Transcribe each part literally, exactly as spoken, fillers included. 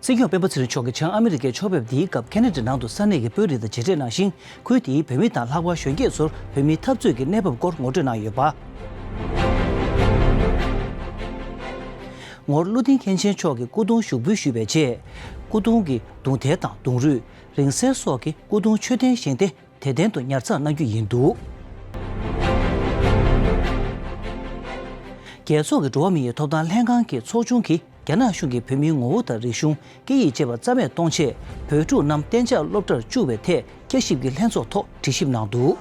སྲིད་སྐྱོང་སྤེན་པ་ཚེ་རིང་མཆོག་གིས་བྱང་ཨ་མི་རི་ཀའི་ཕྱོགས་ཕེབས་འདིའི་སྐབས་ཁེ་ན་ཌ་ནང་དུ་ས་གནས་ཀྱི་དཔོན་རིགས་དང་མཇལ་འཕྲད་གནང་ཞིང་། ཁུལ་དེའི་བོད་མི་དང་ལྷག་པར་གཞོན་སྐྱེས་ཚོར་བོད་མིའི་འཐབ་རྩོད་ཀྱི་གནས་བབ་སྐོར་ངོ་སྤྲོད་གནང་ཡོད་པ། ངོར་ཀླུ་ལྡིང་མཁན་ཆེན་མཆོག་གིས་སྐུ་གདུང་ཞུགས་འབུལ་ཞུས་པའི་རྗེས། སྐུ་གདུང་གི་གདུང་ཐལ་དང་གདུང་རུས། རིང་བསྲེལ་སོགས་ཀྱི་སྐུ་གདུང་མཆོད་རྟེན་བཞེངས་ཏེ། དད་རྟེན་དུ་ཉར་ཚགས་གནང་རྒྱུ་ཡིན་འདུག། རྒྱལ་ཚོགས་ཀྱི་འགྲོ་བ་མིའི་ཐོབ་ཐང་ལྷན་ཁང་གི་ཚོགས་ཆུང་གིས་རྒྱ་ནག་གཞུང་གིས་བོད་མིའི་ངོ་བོ་དང་རིག་གཞུང་། སྐད་ཡིག་བཅས་པ་རྩ་མེད་གཏོང་ཆེད། བོད་ཕྲུག་རྣམས་གཏན་འཇགས་སློབ་གྲྭར་བཅུག་པའི་ཐད་བསྐྱར་ཞིབ་ཀྱི་ལྷན་ཚོགས་ཐོག་དྲི་ཞིབ་གནང་འདུག།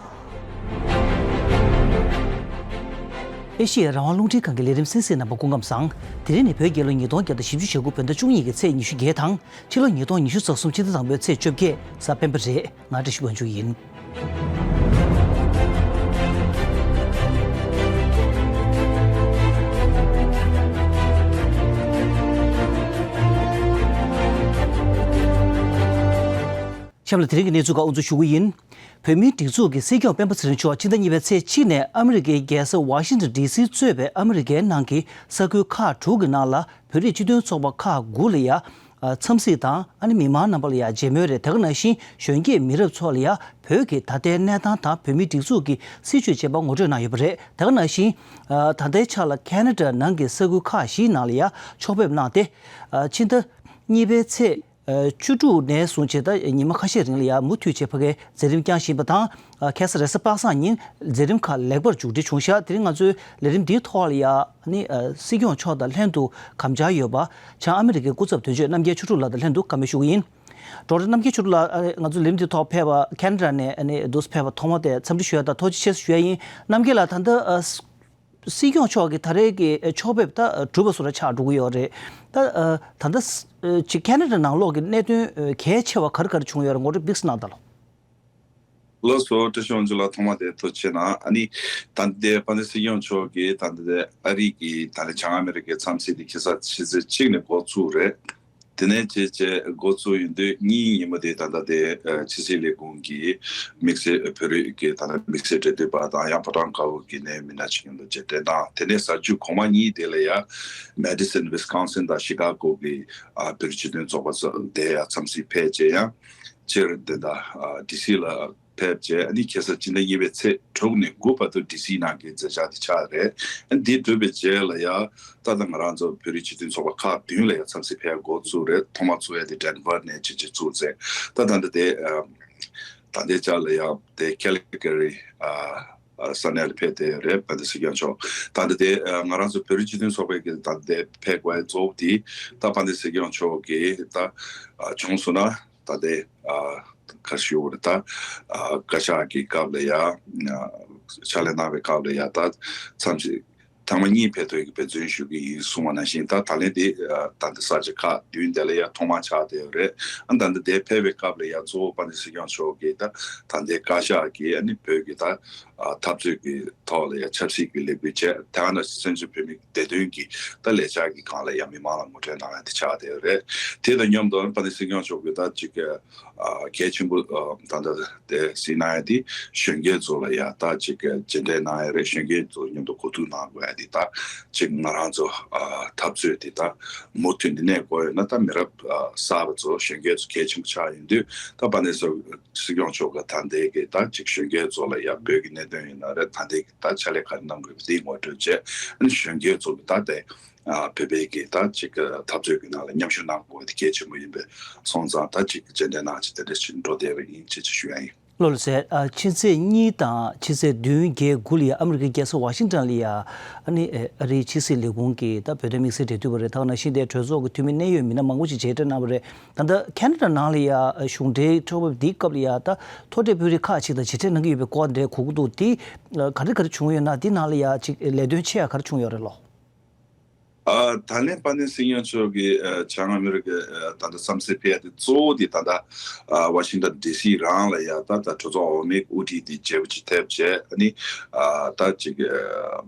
ཨེ་ཤི་ཡའི་རང་དབང་རླུང་འཕྲིན་ཁང་གི་ལས་རིམ་གསན་གཟིགས་གནང་བར་སྐུ་ཁམས་བཟང་། དེ་རིང་ནི་བོད་རྒྱལ་ལོ་ཉིས་སྟོང་བརྒྱ་དང་བཞི་བཅུ་ཞེ་དགུ་བོད་ཟླ་བཅུ་གཉིས་ཀྱི་ཚེས་ཉི་ཤུ་བརྒྱད་དང་། ཕྱི་ལོ་ཉིས་སྟོང་ཉི་ཤུ་རྩ་གསུམ་ཕྱི་ཟླ་དང་པོའི་ཚེས་བཅོ་བརྒྱད་གཟའ་སྤེན་པ་རེད། ང་བཀྲ་ཤིས་དབང་ཕྱུག་ཡིན། གཤམ་ལ་དེ་རིང་གི་གནས་ཚུལ་ཁག་དབུ་འཛུགས་ཞུ་གི་ཡིན། བོད་མིའི་སྒྲིག་འཛུགས་ཀྱི་སྲིད་སྐྱོང་སྤེན་པ་ཚེ་རིང་མཆོག་ཕྱི་ཟླ་གཉིས་པའི་ཚེས་གཅིག་ནས་ཨ་མི་རི་ཀའི་རྒྱལ་ས་ཝ་ཤིང་ཏོན་ཌི་སིར་གཙོས་པའི་ཨ་མི་རི་ཀའི་ནང་གི་ས་ཁུལ་ཁག་དྲུག་གི་ནང་ལ་བོད་རིགས་སྤྱི་མཐུན་ཚོགས་པ་ཁག་དགུ་ལ་ཡ། ཨ། འཚམས་གཟིགས་དང་ཨ་ནི་མི་མང་རྣམ་པ་ལ་ཡ་མཇལ་མོལ་རེད། དེ་ག་ནང་བཞིན་གཞོན་སྐྱེས་མི་རབས་ཚོ་ལ་ཡ་བོད་ཀྱི་ད་ལྟའི་གནས་སྟངས་དང་བོད་མིའི་སྒྲིག་འཛུགས་ཀྱི་སྲིད་བྱུས་བཅས་པ་ངོ་སྤྲོད་གནང་ཡོད་པ་རེད། དེ་ག་ནང་བཞིན། ཨ། ད་ལྟའི་ཆ་ལ་ཁེ་ན་ཌ་ནང་གི་ས་ཁུལ་ཁག་བཞིའི་ནང་ལ་ཡ་ཕྱོགས་ཕེབས་གནང་སྟེ། ཨ། ཕྱི་ཟླ་གཉིས་པའི་ཚེས། ཨ། བཅུ་དྲུག་ནས་བཟུང་བྱས་ད་ཉི་མ་ཁ་ཤས་རིང་ལ་ཡ་མུ་མཐུད་བྱས་ཕ་གིའི་མཛད་རིམ་བསྐྱངས་བཞིན་པ་དང་། ཨ། ཁ་སང་རེས་གཟའ་པ་སངས་ཉིན་མཛད་རིམ་ཁག་ལེགས་པར་མཇུག་སྒྲིལ་བྱུང་ཤག་དེ་རིང་ང་ཚོའི་ལས་རིམ་འདིའི་ཐོག་ལ་ཡ་ནི། ཨ། སྲིད་སྐྱོང་མཆོག་དང་ལྷན་དུ་དགམ་འཆར་ཡོད་པ། བྱང་ཨ་མི་རི་ཀའི་སྐུ་ཚབ་དོན་གཅོད་རྣམ་རྒྱལ་ཆོས་གྲུབ་ལགས་དང་ལྷན་དུ་བཀའ་མོལ་ཞུ་གི་ཡིན། ཌོག་ཊར་རྣམ་རྒྱལ་ཆོས་གྲུབ་ལགས། ཨ། ང་ཚོའི་ལས་རིམ་འདིའི་ཐོག་ཕེབས་པ་ཁེ་ན་ཌ་ནས་ཨ་ནི་འདུག་སེ་ཕེབས་པ་ཐོག་མ་དེ་འཚམས་འདྲི་ཞུ་ཡ་དང་ཐུགས་རྗེ་ཆེ་ཞུ་ཡ་ཡིན། རྣམ་རྒྱལ་ལགས། ད་ལྟ། ཨ། སྲིད་སྐྱོང་མཆོག་གི་ད་རེས་ཀྱི་ཕྱོགས་ཕེབས་ད་གྲུབ་པ་བཟོ་འདྲ་ཆགས་འགྲོ་གི་ཡོད་རེད། ད་ད་ལྟ་ཅིག་ཁེ་ན་ཌ་ནང་ལོགས་ཀྱི་གནད་དོན་གལ་ཆེ་བ་ག་རེ་ག་རེ་བྱུང་ཡོད་རེད། ངོ་སྤྲོད་ཏོག་ཙམ་གནང་དང་། ལགས་སོ། བཀྲ་ཤིས་དབང་ཕྱུག་ལགས། ཐོག་མ་དེ་ཐུགས་རྗེ་ཆེ་གནང་། ཨ་ནི་ད་ལྟའི་དཔལ་ལྡན་སྲིད་སྐྱོང་མཆོག་གིས་ད་ལྟའི་ཨ་རི་གི་ད་ལྟ་བྱང་ཨ་མི་རི་ཀའི་འཚམས་གཟིགས་དེ་ཁ་སང་ཕྱི་ཚེས་གཅིག་ནས་འགོ་བཙུགས་རེད། དེ་ནས་བྱས་བྱས་འགོ་བཙུགས་ཡོང་དུས་གཉིས་ཉིན་མོ་དེ་ད་ལྟ་དེ་ཕྱི་སྲིད་ལས་ཁུངས་ཀྱི་དམིགས་བསལ་བོད་རིགས་ཀྱི་ད་ལྟ་དམིགས་བསལ་འབྲེལ་མཐུད་པ་དང་ཡང་ཕོ་བྲང་དཀར་པོ་གི་གནད་ཡོད་མི་སྣ་ཅིག་མཉམ་དུ་མཇལ་འཕྲད་དང་། དེ་ནས་གཟའ་མཇུག་གོང་མ་གཉིས་དེ་ལ་ཡ་མེ་ཌི་སན་ཝི་སི་ཀོན་སིན་དང་ཤི་ཀ་གོ་གི་ཨ་བོད་རིགས་སྤྱི་མཐུན་ཚོགས་པ་ཚོ་དེ་ཡ་འཚམས་གཟིགས་ཕེབས་བྱས། ཡང་སྤྱིར་དེ་ད་ཨ་ཌི་སི་ལ་ཕེབས་བྱས། ཨ་ནི་ཁ་སང་སྤྱི་ཟླ་གཉིས་པའི་ཚེས་དྲུག་ནས་དགུ་བར་དུ་ཌི་སི་ནང་གི་མཛད་འཆར་དེ་ཆགས་རེད། ཨ་ནི་དེ་གྲུབ་པའི་རྗེས་ལ་ཡ་ད་ལྟ་ང་རང་ཚོ་བོད་རིགས་སྤྱི་མཐུན་ཚོགས་པ་ཁག་བདུན་ལ་ཡ་འཚམས་གཟིགས་ཕེབས་འགོ་བཙུགས་རེད། ཐོག་མར་བཙུགས་ཡ་དེ་ཌེན་ཝར་ནས་ཅིག་ཅིག་བཙུགས་ཚེ། ད་ད་ལྟ་དེ་ཨ་ད་ལྟའི་ཆ་ལ་ཡ་དེ་ཁེ་ལི་གྷ་རི་ཨ་ཨ་ས་གནས་ལ་ཕེབས་བསྡད་ཡོད་རེད། དཔལ་ལྡན་སྲིད་སྐྱོང་མཆོག་ད་ལྟ་དེ་ཨ་ང་རང་ཚོ་བོད་རིགས་སྤྱི་མཐུན་ཚོགས་པའི་གི་ད་ལྟ་དེ་ཕེབས་དགོས་ཡ་གཙོ་བོ་དེ་ད་དཔལ་ལྡན་སྲིད་སྐྱོང་མཆོག་གིས་ད་ཨ་བྱུང་སོང་ན། ད་ལྟའི་ཨ་ག་ཞུ་བ་རེད། ད་ཨ་བཀའ་ཤག་གི་སྐབས་ལ་ཡ་ཨ་ཕྱག་ལས་གནང་བའི་སྐབས་ལ་ཡ་ད་མཚམས་ཅིག་ཐེངས་མ་གཉིས་ཕེབས་ཐུབ་ཀྱི་འབད་བརྩོན་ཞུ་གི་ཡིན་གསུངས་པ་ནང་བཞིན། ད་ད་ལན་དེ་ཨ་ད་ལྟ་ས་ཆ་ཁག་བདུན་དེ་ལ་ཡ་ཐོག་མ་ཆགས་བསྡད་ཡོད་རེད། ཨ་ད་ལྟ་དེ་ཕེབས་པའི་སྐབས་ལ་ཡ་གཙོ་བོ་དཔལ་ལྡན་སྲིད་སྐྱོང་མཆོག་གིས་ད་ད་ལྟའི་བཀའ་ཤག་གིས་ཨ་ནི་བོད་ཀྱི་ད་ཨ་འཐབ་རྩོད་ཀྱི་ཐོག་ལ་ཡ་ཆབ་སྲིད་ཀྱི་ལས་འགུལ་བྱས། དེ་ག་ནང་བཞིན་བཙན་བྱོལ་བོད་མི་བདེ་དོན་གྱི་ད་ལས་འཆར་གྱི་སྒང་ལ་ཡང་མི་མང་ལ་ངོ་སྤྲོད་གནང་ཡ་དེ་ཆགས་བསྡད་ཡོད་རེད། དེ་དང་མཉམ་དུ་དཔལ་ལྡན་སྲིད་སྐྱོང་མཆོག་གིས་ད་ཅིག་ཨ་གལ་ཆེན་པོ་ཨ་ད་ལྟ་དེ་གཟིགས་གནང་ཡ་དེ་གཞོན་སྐྱེས་ཚོ་ལ་ཡ་ད་ཅིག་མཇལ་འཕྲད་གནང་ཡ་རེད། གཞོན་སྐྱེས་ཚོ་མཉམ་དུ་གོ་བསྡུར་གནང་དགོས་ཡ་དེ། ད་ཅིག་ང་རང་ཚོ་ཨ་འཐབ་རྩོད་དེ་ད་མུ་མཐུད་ནས་གནས་དགོས་ཡོད་ན། ད་མི་རབས་ཨ་གསར་པ་ཚོ་གཞོན་སྐྱེས་ཚོ་གལ་ཆེན་པོ་ཆགས་ཡོང་དུས། ད་དཔལ་ལྡན་སྲིད་སྲིད་སྐྱོང་མཆོག་གིས་ད་ལྟའི་གི་ད་ཅིག་གཞོན་སྐྱེས་ཚོ་ལ་ཡ་བོད་ཀྱི་གནད་དོན་ཡིན་ན་རེད། ད་ལྟའི་གི་ད་ཕྱག་ལས་ག་རེ་གནང་དགོས་པ་དེ་ངོ་སྤྲོད་བྱས། ཨ་ནི་གཞོན་སྐྱེས་ཚོ་གི་ད་ལྟའི་ཨ་བོད་པའི་གི་ད་ཅིག་འཐབ་རྩོད་ཀྱི་ནང་ལ་མཉམ་ཞུགས་གནང་དགོས་པ་དེ་གལ་ཆེན་པོ་ཡིན་པས་སོང་ཙང་། ད་ཅིག་མཇལ་འཕྲད་གནང་བྱས་དེ་འདྲ་ཞིག་འགྲོ་བསྡད་པ་ཡིན་ཅེས་ཅིག་ཞུ་ཡ་ཡིན། བློ་ལ་ཟེར། ཨ་ཕྱི་ཚེས་གཉིས་དང་ཕྱི་ཚེས་བདུན་བརྒྱད་དགུ་ལ་ཡ་ཨ་མི་རི་ཀའི་རྒྱལ་ས་ཝ་ཤིང་ཊོན་ལ་ཡ་ཨ་ནི་ཨ་རིའི་ཕྱི་སྲིད་ལས་ཁུངས་ཀྱི་ད་བོད་དོན་དམིགས་བསལ་འབྲེལ་མཐུད་པ་རེད། ད་ག་ནང་བཞིན་དེ་གྲོས་ཚོགས་ཀྱི་འཐུས་མི་གནད་ཡོད་མི་སྣ་མང་པོ་ཞིག་མཇལ་འཕྲད་གནང་བ་རེད། ད་ལྟ་ཁེ་ན་ཌ་ནང་ལ་ཡ་གཞུང་འབྲེལ་ཕྱོགས་ཕེབས་འདིའི་སྐབས་ལ་ཡ་ད་མཐོ་གྲས་དཔོན་རིགས་ཁག་ཅིག་དང་མཇལ་འཕྲད་གནང་གི་ཡོད་པའི་སྐོར་འདྲ་གོ་གི་འདུག། དེ་ག་རེ་ག་རེ་བྱུང་ཡོད་ན། དེ་ནང་ལ་ཡ་ཅིག་ལས་དོན་ཆེ་ཡ་ག་རེ་བྱུང་ཡོད་རེད་ལོ། ཨ་ད་ལན་དཔལ་ལྡན་སྲིད་སྐྱོང་མཆོག་གིས་ཨ་བྱང་ཨ་མི་རི་ཀའི་ཨ་ད་ལྟ་འཚམས་གཟིགས་ཕེབས་ཡ་དེ་གཙོ་བོ་དེ་ད་ལྟ་ཨ་ཝ་ཤིང་ཊོན་ཌི་སི་རང་ལ་ཡ་ད་ད་གྲོས་ཚོགས་འོག་མའི་དབུ་ཁྲིད་དེ་མཇལ་བ་ཅིག་ཐེབས་བྱས། ཨ་ནི་ཨ་ད་ཅིག་ཨ་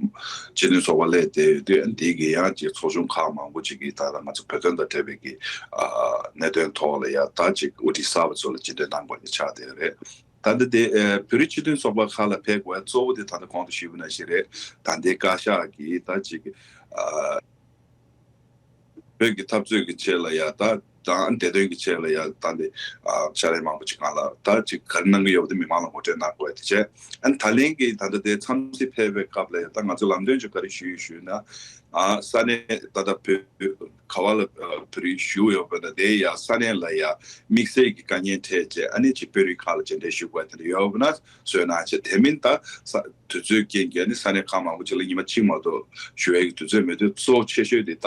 སྤྱི་མཐུན་ཚོགས་པ་སླེབས་བསྡད་ཡོད་དུས། ཨ་ནི་དེ་གི་ཡང་ཅིག་ཚོགས་ཆུང་ཁག་མང་པོ་ཅིག་གིས་ད་ལྟ་ང་ཚོ་བོད་དོན་དང་འབྲེལ་བའི་གི་ཨ་གནད་དོན་ཐོག་ལ་ཡ་ད་ཅིག་དབུ་ཁྲིད་གསར་པ་ཚོ་ལ་སྤྱི་འཐུས་གནང་དགོས་ཀྱི་ཆགས་བསྡད་ཡོད་རེད། ད་ལྟ་དེ་ཨ་བོད་རིགས་སྤྱི་མཐུན་ཚོགས་པ་ཁག་ལ་ཕེབས་དགོས་གཙོ་བོ་དེ་ད་ལྟ་གོང་དུ་ཞུས་པ་ནང་བཞིན་རེད། ད་ལྟའི་བཀའ་ཤག་གིས་ད་ཅིག་ཨ་བོད་ཀྱི་འཐབ་རྩོད་ཀྱི་ཆེད་ལ་ཡ་ད་ དང་བདེ་དོན་གྱི་ཆེད་ལ་ཡ་ད་འདི་ཕྱག་ལས་མང་པོ་ཅིག་གང་ལ་ད་ཅིག་ག་རེ་གནང་གི་ཡོད་པ་དེ་མི་མང་ལ་ངོ་སྤྲོད་གནང་དགོས་པ་དེ་བྱས། ཨ་ནི་ད་ལན་གྱི་ད་ལྟ་དེ་འཚམས་གཟིགས་ཕེབས་པའི་སྐབས་ལ་ཡ་ད་ང་ཚོ་ལམ་སྟོན་ཅིག་ག་རེ་ཞུས་ཞུས་ན། ཨ་ས་གནས་ད་ལྟ་བོད་ག་བ་ལ་ཨ་བོད་རིགས་བཞུགས་ཡོད་པ་ན་དེ་ཡ་ས་གནས་ལ་ཡ་དམིགས་བསལ་གྱི་དཀའ་ངལ་འཕྲད་བྱས། ཨ་ནི་ཅིག་དཔོན་རིགས་ཁག་ལ་མཇལ་འཕྲད་ཞུ་དགོས་དེ་འདྲ་ཡོད་པ་ན་གསོལ་གནང་བྱས། དེ་མིན་ད་ས་དུས་ཚོད་རྐྱེན་གྱིས་ནི་ས་གནས་ཁག་མང་པོ་ཅིག་ལ་ཉི་མ་གཅིག་མ་གཏོགས་ཞུ་ཡས་ཀྱི་དུས་ཚོད་མེད་དུས། གཙོ་ཆེ་ཤོས་དེ་ད་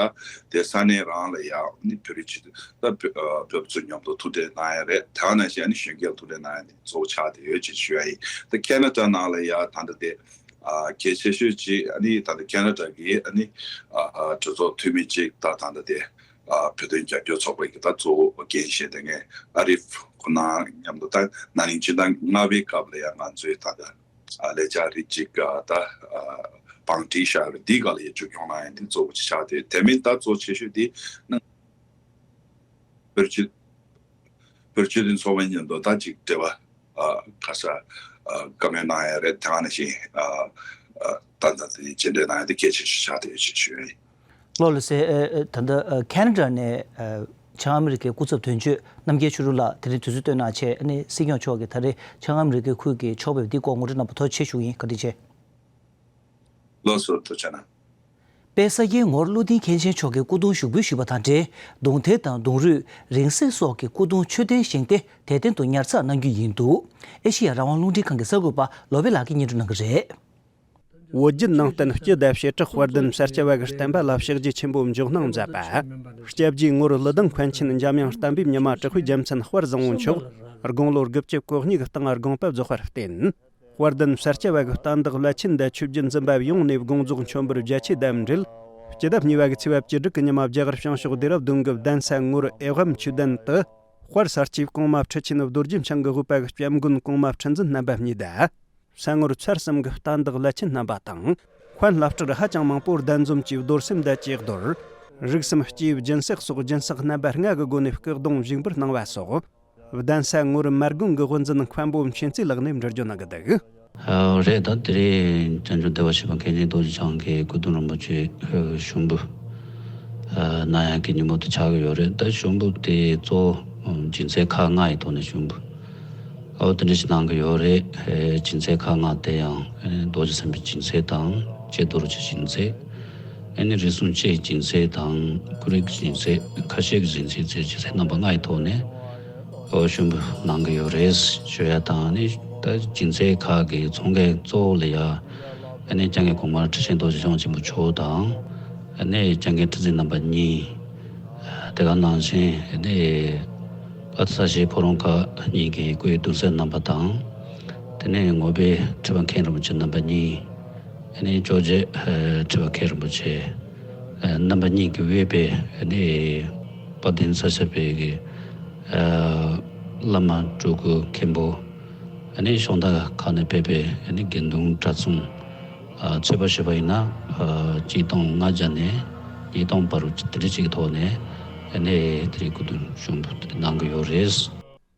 དེ་ས་གནས་རང་ལ་ཡ་ནི་བོད་རིགས་སྤྱི་འཐུས་ད་བོད་ཨ་བོད་པ་ཚོ་མཉམ་དུ་ཐུག་འཕྲད་གནང་ཡ་རེད། དེ་ནང་བཞིན་ཨ་ནི་གཞོན་སྐྱེས་ལ་ཐུག་འཕྲད་གནང་ཡ་དེ་གཙོ་བོ་ཆགས་བསྡད་ཡོད་ཅེས་ཞུ་ཡ་ཡིན། ད་ཁེ་ན་ཌ་ནང་ལ་ཡ་ད་ལྟ་དེ་ཨ་གལ་ཆེ་ཤོས་ཅིག་ཨ་ནི་ད་ལྟ་ཁེ་ན་ཌ་གི་ཨ་ནི་ཨ་གྲོས་ཚོགས་འཐུས་མི་ཅིག་ད་ད་ལྟ་དེ་ཨ་བོད་དོན་རྒྱབ་སྐྱོར་ཚོགས་པ་གི་ད་གཙོ་བོ་འགན་བཞེས་བསྡད་མཁན་ཨ་རིབ་ཁོ་ན་མཉམ་དུ་ད་ན་ནིང་སྤྱི་ཟླ་ལྔ་པའི་སྐབས་ལ་ཡང་ང་ཚོའི་ད་ལྟ་ཨ་ལས་འཆར་རིགས་ཅིག་ཨ་ད་ཨ་བང་སྒྲིག་བཞག་རེད། འདིའི་སྒང་ལ་ཡང་མཇུག་སྐྱོང་གནང་ཡ་འདི་གཙོ་བོ་ཅིག་ཆགས་ཏེ། དེ་མིན་ད་གཙོ་ཆེ་ཤོས་འདི་ནང་བོད་སྤྱི་བོད་སྤྱི་མཐུན་ཚོགས་པ་མཉམ་དུ་ད་ཅིག་འབྲེལ་བ་ཨ་ཁ་ཤས་ཨ་བཀའ་མོལ་གནང་ཡ་རེད། དེ་ག་ནང་བཞིན་ཨ་ཨ་ད་ད་དེ་མཇལ་འཕྲད་གནང་ཡ་འདི་གལ་ཆེ་ཤོས་ཆགས་བསྡད་ཡོད་ཅེས་ཞུ་ཡ་ཡིན། ལགས་ལགས་སེ། ཨ་ཨ་ད་ལྟ་ཨ་ཁེ་ན་ཌ་ནས་ཨ་བྱང་ཨ་མི་རི་ཀའི་སྐུ་ཚབ་དོན་གཅོད་རྣམ་རྒྱལ་ཆོས་སྒྲོན་ལགས་དེ་རིང་དུས་ཚོད་བཏོན་གནང་བྱས། ཨ་ནི་སྲིད་སྐྱོང་མཆོག་གིས་ད་རེས་བྱང་ཨ་མི་རི་ཀའི་ཁུལ་གྱི་ཕྱོགས་ཕེབས་འདིའི་སྐོར་ངོ་སྤྲོད་གནང་བར་ཐུགས་རྗེ་ཆེ་ཞུ་ཡིན། བཀའ་དྲིན་ཆེ། ལགས་སོ། ཐུགས་རྗེ་གནང་། དཔལ་ས་སྐྱའི་ངོར་བློ་ལྡན་མཁན་ཆེན་མཆོག་གི་སྐུ་གདུང་ཞུགས་འབུལ་ཞུས་པ་དང་འབྲེལ། གདུང་ཐལ་དང་གདུང་རུས། རིང་བསྲེལ་སོགས་ཀྱི་སྐུ་གདུང་མཆོད་རྟེན་བཞེངས་ཏེ་དད་རྟེན་དུ་ཉར་ཚགས་གནང་རྒྱུ་ཡིན་འདུག་ཨེ་ཤེ་ཡ་རང་དབང་རླུང་འཕྲིན་ཁང་གི་གསར་འགོད་པ་ལོ་པེ་ལགས་ཀྱིས་སྙན་སྒྲོན་གནང་གི་རེད། བོད་བརྒྱུད་ནང་བསྟན་སྤྱི་དང་བྱེ་བྲག་དཔལ་ལྡན་ས་སྐྱ་བ་གི་བསྟན་པ་ལ་ཕྱག་རྗེས་ཆེན་པོ་འཇོག་གནང་མཛད་པ། སྐྱབས་རྗེ་ངོར་བླུ་ལྡང་མཁན་ཆེན་འཇམ་དབྱངས་བསྟན་པའི་ཉི་མ་དྲག་པོའི་རྒྱལ་མཚན་དཔལ་བཟང་པོ་མཆོག་དགུང་ལོ་དགུ་བཅུ་གོ་གཉིས་ཀྱི་སྟེང་དགོངས་པ་རྫོགས་པར་བརྟེན། དཔལ་ལྡན་ས་སྐྱ་བ་གི་བསྟན་བདག་བླ་ཆེན་དང་ཆོས་བརྒྱུད་འཛིན་པ་ཡོངས་ནས་དགོངས་རྫོགས་མཆོད་འབུལ་རྒྱ་ཆེ་དང་འབྲེལ། སྤྱི་ཟླ་གཉིས་པ་གི་ཚེས་པ་བཅུ་དྲུག་གི་ཉི་མ་རྒྱ་གར་བྱང་ཕྱོགས་ལྡེ་ར་ལྡུན་གི་གདན་ས་ངོར་ཨེ་ཝམ་ཆོས་གདན་དུ། དཔལ་ས་སྐྱའི་གོང་མ་ཁྲི་ཆེན་རྡོ་རྗེ་འཆང་གི་དབུ་པ་གི་སྐྱབས་མགོན་གོང་མ་ཁྲི་འཛིན་རྣམ་པ་གཉིས་དང་། ས་ངོར་ཚར་གསུམ་གི་བསྟན་བདག་བླ་ཆེན་རྣམ་པ་དང་། མཁན་བླ་སྤྲུལ་ཧ་ཅང་མང་པོ་གདན་འཛོམས་ཀྱིས་རྡོར་སེམས་དང་བཅས་རྡོར། རིགས་གསུམ་སྐྱེས་བུ་སྦྱིན་སྲེག་སོགས་སྦྱིན་སྲེག་རྣམ་པ་ལྔ་གི་སྒོ་ནས་སྐུ་གདུང་བཞུགས་འབུལ་གནང་བ་སོགས། གདན་ས་ངོར་མར་དགོན་གྱི་དབུ་འཛིན་མཁན་པོ་མཁྱེན་བརྩེ་ལགས་ནས་འགྲེལ་བརྗོད་གནང་གི་འདུག། ཨ་རེད། ད་དེ་རིང་བྱང་ཆུབ་བདེ་བར་གཤེགས་པ་མཁན་ཆེན་རྡོ་རྗེ་འཆང་གི་སྐུ་གདུང་རིན་པོ་ཆེ་ཞུགས་འབུལ་གནང་ཡག་གི་ཉིན་མོ་དེ་ཆགས་ཀྱི་ཡོད་རེད། ད་ཞུགས་འབུལ་དེ་གཙོ་བོ་སྦྱིན་སྲེག་ཁག་ལྔ་ཡི་ཐོག་ནས་ཞུགས་འབུལ་ཨོ་དེ་འདྲ་ཞིག་གནང་གི་ཡོད་རེད། སྦྱིན་སྲེག་ཁག་ལྔ་དེ་ཡང་རྡོ་རྗེ་སེམས་དཔའི་སྦྱིན་སྲེག་དང་། ཀྱེ་རྡོ་རྗེ་སྦྱིན་སྲེག་ཨ་ནི་རིགས་གསུམ་སྤྱི་ཡི་སྦྱིན་སྲེག་དང་། ཀུན་རིག་སྦྱིན་སྲེག་ཁ་ཤས་ཀྱི་སྦྱིན་སྲེག་ཟེར་སྦྱིན་སྲེག་རྣམ་པ་ལྔ་ཡི་ཐོག་ནས་ཨོ་ཞུགས་འབུལ་གནང་གི་ཡོད་རེད་ཞུ་ཡ་དང་། ཨ་ནི་ད་སྦྱིན་སྲེག་ཁག་གི་ཚོགས་འགན་གཙོ་བོ་ལ་ཡ་ཨ་ནི་སྐྱབས་མགོན་གོང་མ་ཁྲི་ཆེན་རྡོ་རྗེ་འཆང་ཆེན་པོ་མཆོག་དང་། ཨ་ནི་སྐྱབས་མགོན་ཁྲི་འཛིན་རྣམ་པ་གཉིས། དེ་ག་ནང་བཞིན་ཨ་ནི་ཨ་ས་གཞིའི་ཕོ་བྲང་ཁག་གཉིས་ཀྱི་སྐུའི་གདུང་སྲས་རྣམ་པ་དང་། དེ་ནས་ངོ་དཔལ་ཁྲི་པ་མཁན་རིན་པོ་ཆེ་རྣམ་པ་གཉིས། ཨ་ནི་ཇོ་རྗེ་ཁྲི་པ་མཁན་རིན་པོ་ཆེ་རྣམ་པ་གཉིས་ཀྱིས་དབུས་པའི་ཨ་ནི་དཔལ་ལྡན་ས་སྐྱ་པའི་གི་བླ་མ་སྤྲུལ་སྐུ་མཁན་པོ། ཨ་ནི་ཕྱོགས་མཐའ་ཁག་ནས་ཕེབས་པའི་ཨ་ནི་དགེ་འདུན་གྲྭ་ཚང་ཚོད་དཔག་བྱས་པ་ཡིན་ན་ཆིག་སྟོང་ལྔ་བརྒྱ་ནས་ཉིས་སྟོང་བར་དེ་འདྲ་ཅིག་གི་ཐོག་ནས་ཨ་ནི་དེ་རིང་སྐུ་གདུང་ཞུགས་འབུལ་གནང་གི་ཡོད་རེད།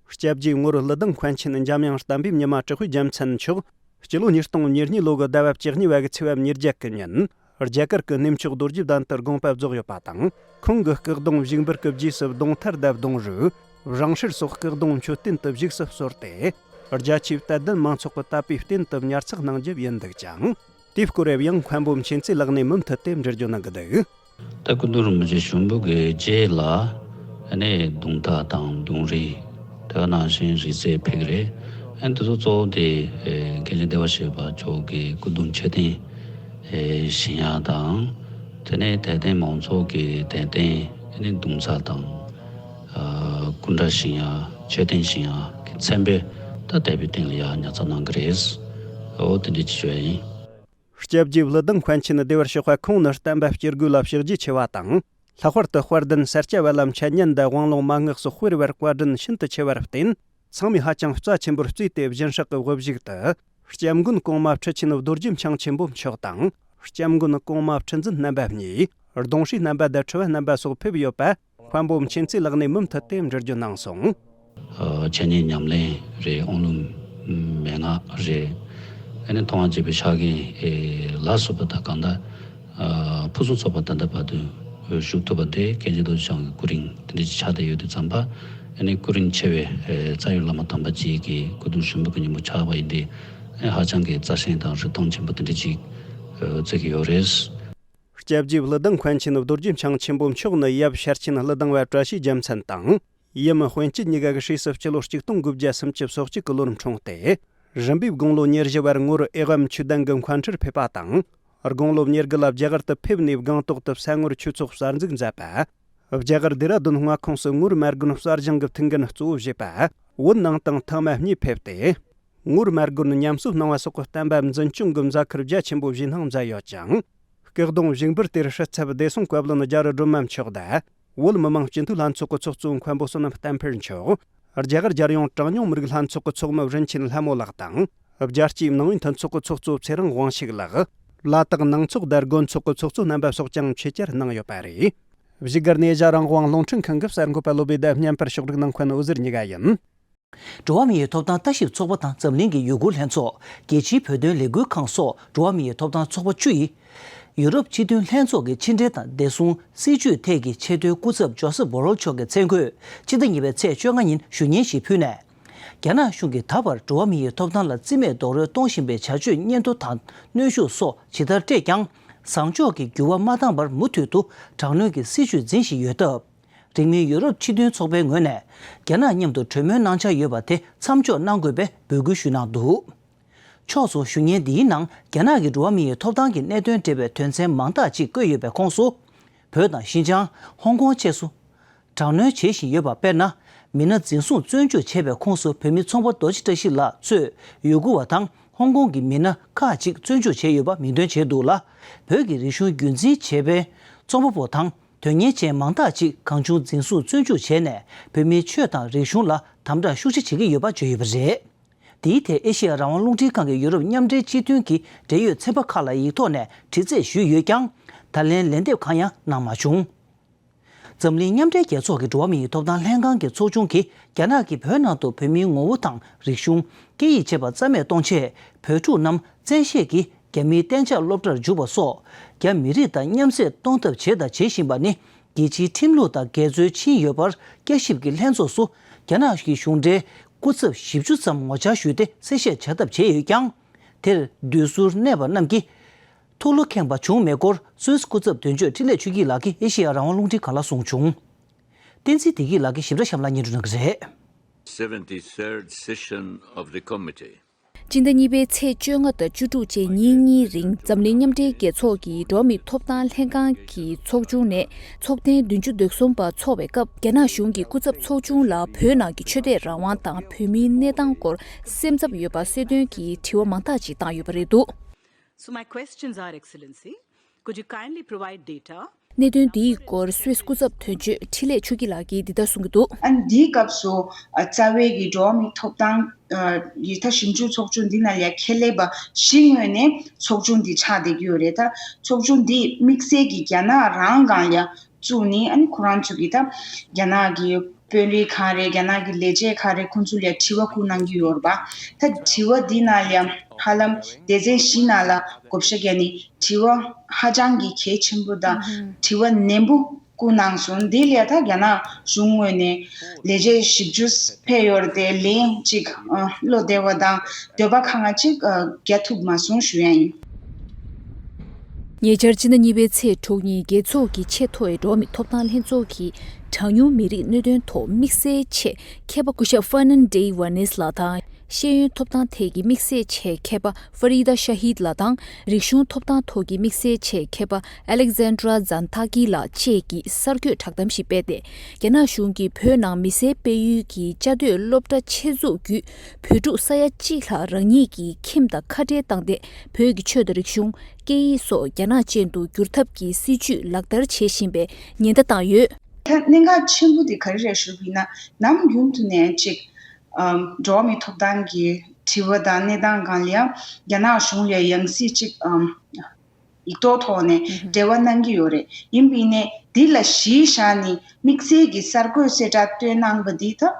སྐྱབས་རྗེ་ངོར་བླུ་ལྡང་མཁན་ཆེན་འཇམ་དབྱངས་བསྟན་པའི་ཉི་མ་དྲག་པོའི་རྒྱལ་མཚན་མཆོག་སྤྱི་ལོ་ཉིས་སྟོང་ཉེར་གཉིས་ལོ་གི་ཟླ་བ་བཅུ་གཉིས་པ་གི་ཚེས་པ་ཉེར་བརྒྱད་གི་ཉིན་རྒྱ་གར་གྱི་གནས་མཆོག་རྡོ་རྗེ་གདན་དུ་དགོངས་པ་རྫོགས་ཡོད་པ་དང་། ཁོང་གི་སྐུ་གདུང་བཞུགས་འབུལ་གྱི་རྗེས་སུ་གདུང་ཐལ་དང་གདུང་རུས། བྲང་ཧྲིལ་སོགས་སྐུ་གདུང་མཆོད་རྟེན་དུ་བཞུགས་སུ་གསོལ་ཏེ། རྒྱ་ཆེའི་དད་ལྡན་མང་ཚོགས་ཀྱིས་དད་པའི་རྟེན་དུ་ཉར་ཚགས་གནང་རྒྱུ་ཡིན་འདུག་ཅིང་། དེའི་སྐོར་ཡང་མཁན་པོ་མཁྱེན་བརྩེ་ལགས་ནས་མུ་མཐུད་དེ་འགྲེལ་བརྗོད་གནང་གི་འདུག། ད་སྐུ་གདུང་རིན་པོ་ཆེ་ཞུགས་འབུལ་གྱི་རྗེས་ལ་ཨ་ནི་གདུང་ཐལ་དང་གདུང་རུས། དེ་ག་ནང་བཞིན་རིང་བསྲེལ་ཕེབས་ཀྱི་རེད། ཨ་ནི་དེ་ཚོ་གཙོ་བོ་དེ་ཨེ་མཁན་ཆེན་བདེ་བར་གཤེགས་པ་མཆོག་གི་སྐུ་གདུང་མཆོད་རྟེན་ཨེ་བཞེངས་ཡག་དང་། དེ་ནས་དད་ལྡན་མང་ཚོགས་ཀྱི་དད་རྟེན་ཨ་ནི་གདུང་ཚལ་དང་། ཨ་སྐུ་འདྲ་བཞེངས་ཡག་མཆོད་རྟེན་བཞེངས་ཡག་གི་མཚན་དཔེ་ད་དད་པའི་རྟེན་ལ་ཡང་ཉར་ཚགས་གནང་གི་རེད། འོ་དེ་འདྲ་ཅིག་ཞུ་ཡ་ཡིན། སྐྱབས་རྗེ་བླུ་ལྡང་མཁན་ཆེན་བདེ་བར་གཤེགས་པ་ཁོང་ནི་བསྟན་པ་སྤྱི་སྒོས་ལ་ཕྱག་རྗེས་ཆེ་བ་དང་། ལྷག་པར་དུ་དཔལ་ལྡན་ས་སྐྱ་བ་ལ་འཆད་ཉན་དང་དབང་ལུང་མན་ངག་སོགས་སྤེལ་བར་བཀའ་དྲིན་ཤིན་ཏུ་ཆེ་བར་བརྟེན། ཚང་མས་ཧ་ཅང་རྩ་ཆེན་པོར་བརྩིས་ཏེ་སྦྱིན་སྲེག་གི་དབུ་བཞུགས་དུ། སྐྱབས་མགོན་གོང་མ་ཁྲི་ཆེན་རྡོ་རྗེ་འཆང་ཆེན་པོ་མཆོག་དང་། སྐྱབས་མགོན་གོང་མ་ཁྲི་འཛིན་རྣམ་པ་གཉིས། གདུང་སྲས་རྣམ་པ་དང་ཁྲི་པ་རྣམ་པ་སོགས་ཕེབས་ཡོད་པ། མཁན་པོ་མཁྱེན་བརྩེ་ལགས་ནས་མུ་མཐུད་དེ་འགྲེལ་བརྗོད་གནང་སོང་། ཨ་འཆད་ཉན་ཉམས་ལེན་རེད། དབང་ལུང་མན་ངག་རེད། ཨ་ནི་མཐོང་བ་བྱས་པའི་ཕྱག་འགན་ལ་སོགས་པ་དང་གང་ལྟར་ཨ་ཕུན་སུམ་ཚོགས་པ་ད་ལྟ་བར་དུ་ ཞུགས་ཐུབ་པ་དེ་སྐྱབས་རྗེ་རྡོ་རྗེ་འཆང་གི་སྐུ་རིང་དེ་འདྲ་ཅིག་ཆགས་བསྡད་ཡོད་དུས་ཙམ་པ། ཨ་ནི་སྐུ་རིང་ཆེ་བའི་རྩ་བའི་བླ་མ་དམ་པ་ཅིག་གི་སྐུ་གདུང་ཞུགས་འབུལ་གྱི་ཉིན་མོ་ཆགས་པ་ཡིན་དུས། ཧ་ཅང་གི་རྩ་ཞེན་དང་རིག་སྟོང་ཆེན་པོ་དེ་འདྲ་ཅིག་བརྩི་གི་ཡོད་རེད། སྐྱབས་རྗེ་གླུ་ལྡང་མཁན་ཆེན་རྡོ་རྗེ་འཆང་ཆེན་པོ་མཆོག་ནི་ཡབ་ཤར་ཆེན་གླུ་ལྡང་བ་བཀྲ་ཤིས་རྒྱལ་མཚན་དང་། ཡུམ་དཔོན་སྐྱིད་གཉིས་ཀ་གི་སྲས་སུ་སྤྱི་ལོ་ཆིག་སྟོང་དགུ་བརྒྱ་སུམ་ཅུ་སོ་གཅིག་གི་ལོར་འཁྲུངས་ཏེ། རིམ་པས་དགུང་ལོ་ཉེར་བཞི་བར་ངོར་ཨེ་ཝམ་ཆོས་ལྡན་གྱི་མཁན་ཁྲིར་ཕེབས་པ་དང་། དགུང་ལོ་ཉེར་དགུ་ལ་རྒྱ་གར་དུ་ཕེབས་ནས་སྒང་ཏོག་ཏུ་གསང་ངོར་ཆོས་ཚོགས་གསར་འཛུགས་མཛད་པ། རྒྱ་གར་ལྡེ་ར་ལྡུན་མངའ་ཁོངས་སུ་ངོར་མར་དགོན་གསར་བཞེངས་ཀྱི་ཐུགས་འགན་གཙོ་བོ་བཞེས་པ། བོད་ནང་དང་ཐེངས་མ་གཉིས་ཕེབས་ཏེ། ངོར་མར་དགོན་ཉམས་གསོ་གནང་བ་སོགས་ཀྱི་བསྟན་པ་འཛིན་སྐྱོང་གི་མཛད་ཁུར་རྒྱ་ཆེན་པོ་བཞེས་གནང་མཛད་ཡོད་ཅིང་། སྐུ་གདུང་བཞུགས་འབུལ་དེར་ཧྲི་ཚབ་བདེ་སྲུང་བཀའ་བློན་རྒྱ་རི་སྒྲོལ་མ་མཆོག་དང་། བོད་མི་མང་སྤྱི་འཐུས་ལྷན་ཚོགས་ཀྱི་ཚོགས་གཙོ་མཁན་པོ་བསོད་ནམས་བསྟན་འཕེལ་མཆོག་རྒྱ་གར་རྒྱལ་ཡོངས་གྲངས་ཉུང་མི་རིགས་ལྷན་ཚོགས་ཀྱི་ཚོགས་མི་རིན་ཆེན་ལྷ་མོ་ལགས་དང་། རྒྱལ་སྤྱིའི་ནང་བའི་མཐུན་ཚོགས་ཀྱི་ཚོགས་གཙོ་ཚེ་རིང་དབང་ཕྱུག་ལགས། ལ་དྭགས་ནང་ཚོགས་དང་དགོན་ཚོགས་ཀྱི་ཚོགས་གཙོ་རྣམ་པ་སོགས་ཀྱང་ཆེད་བཅར་གནང་ཡོད་པ་རེད། བཞུགས་སྒར་ནས་རྒྱ་རང་དབང་རླུང་འཕྲིན་ཁང་གི་གསར་འགོད་པ་བློ་བྷེ་དང་བརྙན་པར་ཕྱོགས་སྒྲིག་གནང་མཁན་འོད་ཟེར་གཉིས་ཀ་ཡིན། འགྲོ་བ་མིའི་ཐོབ་ཐང་ལྟ་ཞིབ་ཚོགས་པ་དང་འཛམ་གླིང་གི་ཡུ་གུར་ལྷན་ཚོགས། རྒྱལ་སྤྱིའི་བོད་དོན་ལས་འགུལ་ཁང་སོགས་འགྲོ་བ་མིའི་ཐོབ་ཐང་ཚོགས་པ་བཅུ་ཡིས། ཡུ་རོབ་སྤྱི་མཐུན་ལྷན་ཚོགས་ཀྱི་ཕྱི་འབྲེལ་དང་བདེ་སྲུང་སྲིད་བྱུས་ཐད་ཀྱི་ཆེས་མཐོའི་སྐུ་ཚབ་ཇོ་སེབ་བྷོ་རེལ་མཆོག་གི་མཚན་འཁོད་ཕྱི་ཟླ་གཉིས་པའི་ཚེས་བཅོ་ལྔ་ཉིན་ཞུ་སྙན་ཞིག་ཕུལ་ནས། རྒྱ་ནག་གཞུང་གིས་ད་བར་འགྲོ་བ་མིའི་ཐོབ་ཐང་ལ་རྩིས་མེད་རྡོག་རོལ་གཏོང་བཞིན་པའི་བྱ་སྤྱོད་སྙན་ཐོ་དང་གནོན་ཤུགས་སོགས་ཇི་ལྟར་སྤྲད་ཀྱང་། བཟང་ཕྱོགས་ཀྱི་འགྱུར་བ་མ་བཏང་བར་མུ་མཐུད་དུ་དྲག་གནོན་གྱི་སྲིད་བྱུས་འཛིན་བཞིན་ཡོད་སྟབས། རིང་མིན་ཡུ་རོབ་སྤྱི་མཐུན་ཚོགས་པའི་ངོས་ནས་རྒྱ་ནག་མཉམ་དུ་གྲོས་མོལ་གནང་འཆར་ཡོད་པ་དེ་མཚམས་འཇོག་གནང་དགོས་པའི་འབོད་སྐུལ་ཞུས་གནང་འདུག་ཕྱོགས་མཚུངས་ཞུ་སྙན་འདིའི་ནང་རྒྱ་ནག་གི་འགྲོ་བ་མིའི་ཐོབ་ཐང་གི་གནད་དོན་འབྲེལ་བའི་དོན་ཚན་མང་དག་ཅིག་བཀོད་ཡོད་པའི་ཁོངས་སུ། བོད་དང་ཤིན་ཅང་། ཧོང་ཀོང་བཅས་སུ་དྲག་གནོན་བྱེད་བཞིན་ཡོད་པ། དཔེར་ན། མི་སྣ་འཛིན་བཟུང་བཙོན་འཇུག་བྱས་པའི་ཁོངས་སུ་བོད་མི་ཚོང་པ་རྡོ་རྗེ་བཀྲ་ཤིས་ལགས་གཙོས་ཡུ་གུར་བ་དང་ཧོང་ཀོང་གི་མི་སྣ་ཁག་ཅིག་བཙོན་འཇུག་བྱས་ཡོད་པ་མིང་འདོན་བྱས་འདུག་ལ། བོད་ཀྱི་རིག་གཞུང་རྒྱུན་འཛིན་བྱས་པའི་རྩོམ་པ་པོ་དང་དོན་གཉེར་ཅན་མང་དག་ཅིག་གང་བྱུང་འཛིན་བཟུང་བཙོན་འཇུག་བྱས་ནས་བོད་མིའི་ཆོས་དང་རིག་གཞུང་ལ་དམ་དྲག་ཤུགས་ཆེ་བྱེད་ཀྱི་ཡོད་པ་བརྗོད་ཡོད་པ་རེད། འདིའི་ཐད་ཨེ་ཤེ་ཡ་རང་དབང་རླུང་འཕྲིན་ཁང་གི་ཡུ་རོབ་མཉམ་འབྲེལ་སྤྱི་མཐུན་གྱི་འབྲེལ་ཡོད་ཚན་པ་ཁག་ལ་ཡིག་ཐོག་ནས་དྲི་རྩད་ཞུས་ཡོད་ཀྱང་། ད་ལན་ལན་འདེབས་གང་ཡང་གནང་མ་བྱུང་། འཛམ་གླིང་མཉམ་འབྲེལ་རྒྱལ་ཚོགས་ཀྱི་འགྲོ་བ་མིའི་ཐོབ་ཐང་ལྷན་ཁང་གི་ཚོགས་ཆུང་གིས་རྒྱ་ནག་གིས་བོད་ནང་དུ་བོད་མིའི་ངོ་བོ་དང་རིག་གཞུང་། སྐད་ཡིག་བཅས་པ་རྩ་མེད་གཏོང་ཆེད། བོད་ཕྲུག་རྣམས་བཙན་ཤེད་ཀྱིས་རྒྱ་མིའི་གཏན་འཇགས་སློབ་གྲྭར་འཇུག་པ་སོགས། རྒྱ་མི་རིགས་དང་མཉམ་བསྲེས་གཏོང་ཐབས་བྱས་དང་བྱེད་བཞིན་པ་ནི། རྒྱལ་སྤྱིའི་ཁྲིམས་ལུགས་དང་འགལ་འཛོལ་ཕྱིན་ཡོད་པར། བསྐྱར་ཞིབ་ཀྱི་ལྷན་ཚོགས་སུ། རྒྱ་ནག་གི་གཞུང་འབྲེལ་སྐུ་ཚབ་བཞི་བཅུ་ཙམ་ངོ་བཅར་ཞུས་ཏེ་གསལ་བཤད་བྱ་ཐབས་བྱས་ཡོད་ཀྱང་། དེར་བསྡུས་ཟུར་གནས་པ་རྣམས་ཀྱིས། ཐུགས་བློ་ཁེངས་པ་བྱུང་མེད་སྐོར་སུད་སི་སྐུ་ཚབ་དོན་གཅོད་འཕྲིན་ལས་ཆོས་སྐྱིད་ལགས་ཀྱིས་ཨེ་ཤེ་ཡ་རང་དབང་རླུང་འཕྲིན་ཁང་ལ་གསུངས་བྱུང་། བསྟན་འཛིན་བདེ་སྐྱིད་ལགས་ཀྱིས་ཞིབ་ཕྲ་གཤམ་ལ་སྙན་སྒྲོན་གནང་གི་རེད། Seventy-third session of the committee. སྤྱི་ཟླ་གཉིས་པའི་ཚེས་བཅོ་ལྔ་དང་བཅུ་དྲུག་བཅས་ཉིན་གཉིས་རིང་འཛམ་གླིང་མཉམ་འབྲེལ་རྒྱལ་ཚོགས་ཀྱི་འགྲོ་བ་མིའི་ཐོབ་ཐང་ལྷན་ཁང་གི་ཚོགས་ཆུང་ནས་ཚོགས་ཐེངས་བདུན་ཅུ་དོན་གསུམ་པ་འཚོགས་པའི་སྐབས། རྒྱ་ནག་གཞུང་གི་སྐུ་ཚབ་ཚོགས་ཆུང་ལ་བོད་ནང་གི་ཆོས་དད་རང་དབང་དང་བོད་མིའི་གནས་སྟངས་སྐོར་སེམས་འཚབ་ཡོད་པ་གསལ་སྟོན་གྱི་དྲི་བ་མང་དག་ཅིག་བཏང་ཡོད་པ་རེད་འདུག So my questions are, Excellency, could you kindly provide data གནད་དོན་འདིའི་སྐོར་སུད་སི་སྐུ་ཚབ་དོན་གཅོད་འཕྲིན་ལས་ཆོས་སྐྱིད་ལགས་ཀྱིས་འདི་ལྟར་གསུང་གི་འདུག་ཨ་ནི་འདིའི་སྐབས་སུ་ཨ་རྩ་བའི་གི་འགྲོ་བ་མིའི་ཐོབ་ཐང་ཨ་ཡིག་ཐོག་ཞིབ་འཇུག་ཚོགས་ཆུང་འདི་ནང་ལ་ཁྱད་ལས་པ་བཞི་ངོས་ནས་ཚོགས་ཆུང་འདི་ཆགས་བསྡད་ཀྱི་ཡོད་རེད། ད་ཚོགས་ཆུང་འདི་དམིགས་བསལ་གྱི་རྒྱ་ནག་རང་སྒང་ལ་བཙུགས་ནས། ཨ་ནི་ཁོ་རང་ཚོ་གི་ད་རྒྱ་ནག་གི་དཔོན་རིགས་གང་རེད། རྒྱ་ནག་གི་ལས་བྱེད་གང་རེད། ཁོང་ཚོ་ལ་དྲི་བ་བསྐུར་གནང་གི་ཡོད་རེད་པ། ད་དྲི་བ་འདི་ནང་ལ་ཧ་ལམ་སྡེ་ཚན་བཞི་ནང་ལ་བགོ་བཤའ་བརྒྱབ་ནས་དྲི་བ་ཧ་ཅང་གི་གལ་ཆེན་པོ་དང་། ཨུ་ཧུམ། དྲི་བ་ནན་པོ་བསྐུར་གནང་སོང་། འདི་ལ་ད་རྒྱ་ནག་གཞུང་ངོས་ནས་ལས་བྱེད་ཞིབ་འཇུག་ཕེབས་ཡོད་རེད་དེ། ལན་ཅིག་ཨ་བློ་བདེ་བ་དང་འདོད་པ་ཁེངས་པ་ཅིག་ཨ་རྒྱག་ཐུབ་མ་སོང་ཞུ་ཡ་ཡིན། ཉེ་ཆར་སྤྱི་ཟླ་གཉིས་པའི་ཚེས་དྲུག་ཉིན་རྒྱལ་ཚོགས་ཀྱི་ཆེས་མཐོའི་འགྲོ་བ་མིའི་ཐོབ་ཐང་ལྷན་ཚོགས་ཀྱི་གྲངས་ཉུང་མི་རིགས་གནད་དོན་ཐོག་དམིགས་བསལ་ཆེད་མཁས་པ་སྐུ་ཞབས་Fernand de Wannes ལགས་དང་། ཤེས་ཡོན་ཐོབ་ཐང་ཐད་ཀྱི་དམིགས་བསལ་ཆེད་མཁས་པ་Farida Shaheed ལགས་དང་། རིག་གཞུང་ཐོབ་ཐང་ཐོག་གི་དམིགས་བསལ་ཆེད་མཁས་པ་Alexandra Dzantagi ལགས་བཅས་ཀྱིས་གསར་འགོད་བསྒྲགས་གཏམ་ཞིག་སྤེལ་ཏེ། རྒྱ་ནག་གཞུང་གིས་བོད་ནང་མི་སེར་སྤེལ་ཡུལ་གྱི་བཅའ་སྡོད་སློབ་གྲྭ་ཆེད་འཛུགས་བརྒྱུད། བོད་ཕྲུག་ས་ཡ་གཅིག་ལྷག་རང་ཉིད་ཀྱི་ཁྱིམ་དང་ཁ་བྲལ་བཏང་སྟེ། བོད་ཀྱི་ཆོས་དང་རིག་གཞུང་། སྐད་ཡིག་སོགས་རྒྱ་ནག་ཅན་དུ་བསྒྱུར་ཐབས་ཀྱི་སྲིད་ཇུས་ལག་བསྟར་བྱེད་བཞིན་པའི་ཉེན་བརྡ་བཏང་ཡོད། ད་གནད་འགག་ཆེན་པོ་དེ་ག་རེ་རེད་ཞུ་བ་ཡིན་ན། ནམ་རྒྱུན་དུ་ནས་ཅིག་ཨམ་འགྲོ་བ་མིའི་ཐོབ་ཐང་གི་དྲི་བ་དང་གནས་སྟངས་སྒང་ལ་ཡང་རྒྱ་ནག་གཞུང་ལ་ཡང་སྲིད་ཅིག་ཨམ་ཡིག་ཐོག་ཐོག་ནས་ཨུ་ཧུམ། འབྲེལ་བ་གནང་གི་ཡོད་རེད། ཡིན་པ་ཡིན་ནའི་འདི་ལ་གཞི་བཞག་ནས་དམིགས་བསལ་གྱི་གསར་འགོད་གསལ་བསྒྲགས་བཏོན་གནང་པ་འདི་ད་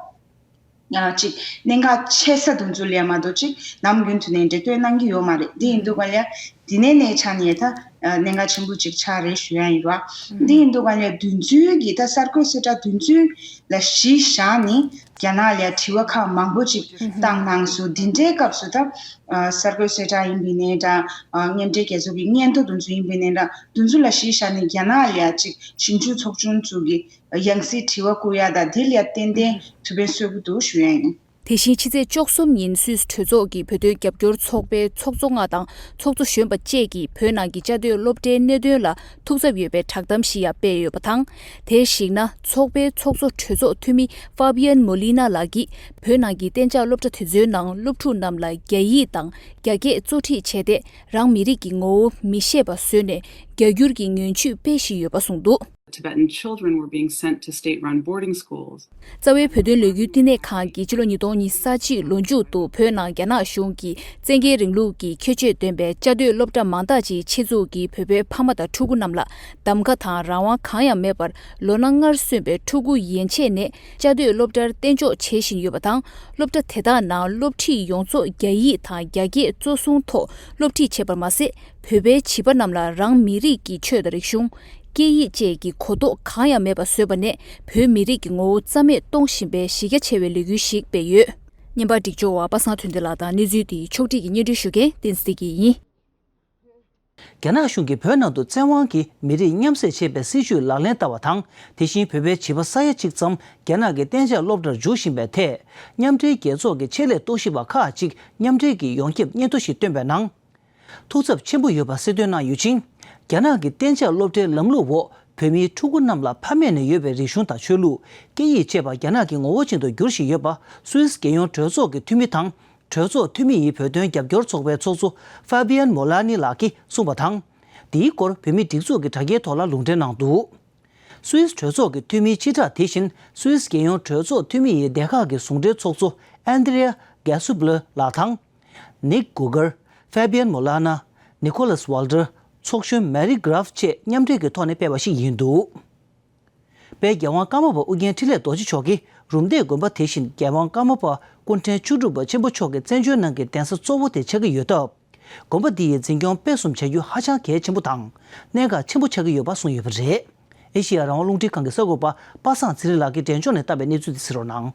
ཨ་ཅིག་གནད་འགག་ཆེ་ས་དེ་ཚོ་ལ་མ་གཏོགས་ཅིག་ནམ་རྒྱུན་དུ་ནས་འབྲེལ་བསྟོད་གནང་གི་ཡོད་མ་རེད། འདི་ཡིན་དུས་ག་ལ་ དེ་ནས་ནས་ཆ་ནས་ད་གནད་འགག་ཆེན་པོ་ཅིག་ཆགས་རེད་ཞུ་ཡ་ཡིན་ར། འདི་ཡིན་དུས་ག་ལ་བདུན་ཚོད་ཀྱི་ད་གསར་འགོད་གསལ་བསྒྲགས་བདུན་ཚོད་ལ་གཞི་བཞག་ནས་རྒྱ་ནག་ལ་དྲི་བ་ཁག་མང་པོ་ཅིག་བཏང་གནང་སོང་། འདི་འདྲའི་སྐབས་སུ་ད་གསར་འགོད་གསལ་བསྒྲགས་ཡིན་པ་ཡིན་ནའི་འདྲ། མཉམ་འབྲེལ་རྒྱལ་ཚོགས་ཀྱི་སྙན་ཐོ་དེ་ཚོ་ཡིན་པ་ཡིན་ནའི་འདྲ། དེ་ཚོ་ལ་གཞི་བཞག་ནས་རྒྱ་ནག་ལ་ཅིག་ཞིབ་འཇུག་ཚོགས་ཆུང་ཚོ་གི་ཡང་སྲིད་དྲི་བ་བསྐུར་ཡ་དང་དེ་ལ་ཏན་ཏན་ཐུགས་ཕན་གསོས་ཀྱི་འདུག་ཞུ་ཡ་ཡིན། དེ་བཞིན་ཕྱི་ཚེས་བཅུ་གསུམ་ཉིན་སུད་སི་གྲོས་ཚོགས་ཀྱི་བོད་དོན་རྒྱབ་སྐྱོར་ཚོགས་པའི་ཚོགས་གཙོ་ལྔ་དང་ཚོགས་གཙོ་གཞོན་པ་བཅས་ཀྱིས་བོད་ནང་གི་བཅའ་སྡོད་སློབ་གྲྭའི་གནད་དོན་ལ་ཐུགས་འཚབ་ཡོད་པའི་བསྒྲགས་གཏམ་ཞིག་ཡང་སྤེལ་ཡོད་པ་དང་། དེའི་གཞིགས་ན་ཚོགས་པའི་ཚོགས་གཙོ་གྲོས་ཚོགས་འཐུས་མི་Fabian Molina ལགས་ཀྱིས་བོད་ནང་གི་གཏན་འཇགས་སློབ་གྲྭ་དེ་ཚོའི་ནང་སློབ་ཕྲུག་རྣམས་ལ་རྒྱ་ཡིག་དང་རྒྱ་སྐད་གཙོ་ཁྲིད་བྱས་ཏེ། རང་མི་རིགས་ཀྱི་ངོ་བོ་མི་ཤེས་པ་བཟོས་ནས་རྒྱ་སྒྱུར་གྱི་ངན་ཇུས་སྤེལ་བཞིན་ཡོད་པ་གསུངས་འདུག Tibetan children were being sent to state-run boarding schools. རྩ་བའི་བོད་དོན་ལས་འགུལ་བསྟི་གནས་ཁང་གིས་ཕྱི་ལོ་ཉིས་སྟོང་ཉི་ཤུ་རྩ་གཅིག་ལོ་མཇུག་ཏུ་བོད་ནང་རྒྱ་ནག་གཞུང་གིས་བཙན་རྒྱལ་རིང་ལུགས་ཀྱི་ཁྱད་ཆོས་ལྡན་པའི་བཅའ་སྡོད་སློབ་གྲྭ་མང་དག་ཅིག་ཆེད་འཛུགས་ཀྱིས་བོད་པའི་ཕ་མ་དང་ཕྲུ་གུ་རྣམས་ལ་གདམ་ག་དང་རང་དབང་གང་ཡང་མེད་པར་ལོ་ན་ལྔར་སོན་པའི་ཕྲུ་གུ་ཡན་ཆད་ནས་བཅའ་སྡོད་སློབ་གྲྭར་གཏན་འཇོག་བྱེད་བཞིན་ཡོད་པ་དང་། སློབ་གྲྭ་དེ་དག་ནང་སློབ་ཁྲིད་ཡོངས་རྫོགས་རྒྱ་ཡིག་དང་རྒྱ་སྐད་གཙོ་བཟུང་ཐོག་སློབ་ཁྲིད་བྱེད་པར་མ་ཟད། བོད་པའི་བྱིས་པ་རྣམས་ལ་རང་མི་རིགས་ཀྱི་ཆོས་དང་རིག་གཞུང་། སྐད་ཡིག་བཅས་ཀྱི་གོ་རྟོགས་གང་ཡང་མེད་པ་བཟོས་པ་ནས་བོད་མི་རིགས་ཀྱི་ངོ་བོ་རྩ་མེད་གཏོང་བཞིན་པའི་གཞི་རྒྱ་ཆེ་བའི་ལས་འགུལ་ཞིག་སྤེལ་ཡོད། བརྙན་པར་སྒྲིག་སྦྱོར་བ་པ་སངས་དོན་ལྡན་ལགས་དང་གནས་ཚུལ་དེའི་ཕྱོགས་བསྒྲིགས་ཀྱིས་སྙན་སྒྲོན་ཞུ་མཁན་བསྟན་འཛིན་བདེ་སྐྱིད་ཡིན། རྒྱ་ནག་གཞུང་གིས་བོད་ནང་དུ་བཙན་དབང་གིས་མི་རིགས་མཉམ་བསྲེས་བྱེད་པའི་སྲིད་བྱུས་ལག་ལེན་བསྟར་བ་དང་། དེ་བཞིན་བོད་པའི་བྱིས་པ་ས་ཡ་གཅིག་ཙམ་རྒྱ་ནག་གི་གཏན་འཇགས་སློབ་གྲྭར་འཇུག་བཞིན་པའི་ཐད། མཉམ་འབྲེལ་རྒྱལ་ཚོགས་ཀྱི་ཆེད་ལས་རྟོག་ཞིབ་པ་ཁག་ཅིག་མཉམ་འབྲེལ་གྱིས་ཡོངས་ཁྱབ་སྙན་ཐོ་ཞིག་བཏོན་པའི་ནང་། ཐུགས་འཚབ་ཆེན་པོ་ཡོད་པ་གསལ་སྟོན་གནང་ཡོད་ཅིང་། རྒྱ་ནག་གི་གཏན་འཇགས་སློབ་གྲྭའི་ལམ་ལུགས་འོག་བོད་མིའི་ཕྲུ་གུ་རྣམས་ལ་ཕ་མེས་ནས་ཡོད་པའི་རིག་གཞུང་དང་ཆོས་ལུགས། སྐད་ཡིག་བཅས་པ་རྒྱ་ནག་གི་ངོ་བོ་ཅན་དུ་འགྱུར་བཞིན་ཡོད་པ་སུད་སི་རྒྱལ་ཡོངས་གྲོས་ཚོགས་ཀྱི་འཐུས་མི་དང་། གྲོས་ཚོགས་འཐུས་མི་ཡི་བོད་དོན་རྒྱབ་སྐྱོར་ཚོགས་པའི་ཚོགས་གཙོ་Fabian Molani ལགས་ཀྱིས་གསུངས་པ་དང་། འདིའི་སྐོར་བོད་མིའི་སྒྲིག་འཛུགས་ཀྱི་དྲ་རྒྱའི་ཐོག་ལ་ལུང་འདྲེན་གནང་འདུག་སུད་སི་གྲོས་ཚོགས་ཀྱི་འཐུས་མིའི་སྤྱི་བསྒྲགས་དེ་བཞིན་སུད་སི་རྒྱལ་ཡོངས་གྲོས་ཚོགས་འཐུས་མི་ཡི་སྡེ་ཁག་གི་ཟུང་འབྲེལ་ཚོགས་གཙོ་Andrea Gesuble ལགས་དང་། Nick Guger, Fabian Molina, Nicholas Walder, ཚོགས་གཞོན་Mary Graf བཅས་མཉམ་འབྲེལ་གྱི་ཐོག་ནས་སྤེལ་བ་ཞིག་ཡིན་འདུག་དཔལ་རྒྱལ་དབང་ཀརྨ་པ་ཨུ་རྒྱན་འཕྲིན་ལས་རྡོ་རྗེ་མཆོག་གིས་རུམ་བཏེག་དགོན་པ་དེ་བཞིན་རྒྱལ་དབང་ཀརྨ་པ་སྐུ་ཕྲེང་བཅུ་དྲུག་པ་ཆེན་པོ་མཆོག་གི་བཙན་བྱོལ་ནང་གི་གདན་ས་གཙོ་བོ་དེ་ཆགས་ཀྱི་ཡོད་སྟབས། དགོན་པ་འདི་ཡི་འཛིན་སྐྱོང་སྤེལ་གསུམ་བྱ་རྒྱུ་ཧ་ཅང་གལ་ཆེན་པོ་དང་། གནད་འགག་ཆེན་པོ་ཆགས་ཀྱི་ཡོད་པ་གསུངས་ཡོད་པ་རེད། ཨེ་ཤེ་ཡ་རང་དབང་རླུང་འཕྲིན་ཁང་གི་གསར་འགོད་པ་པ་སངས་ཚེ་རིང་ལགས་ཀྱིས་འབྲས་ལྗོངས་ནས་བཏབ་པའི་གནས་ཚུལ་དེ་གཟིགས་རོགས་གནང་།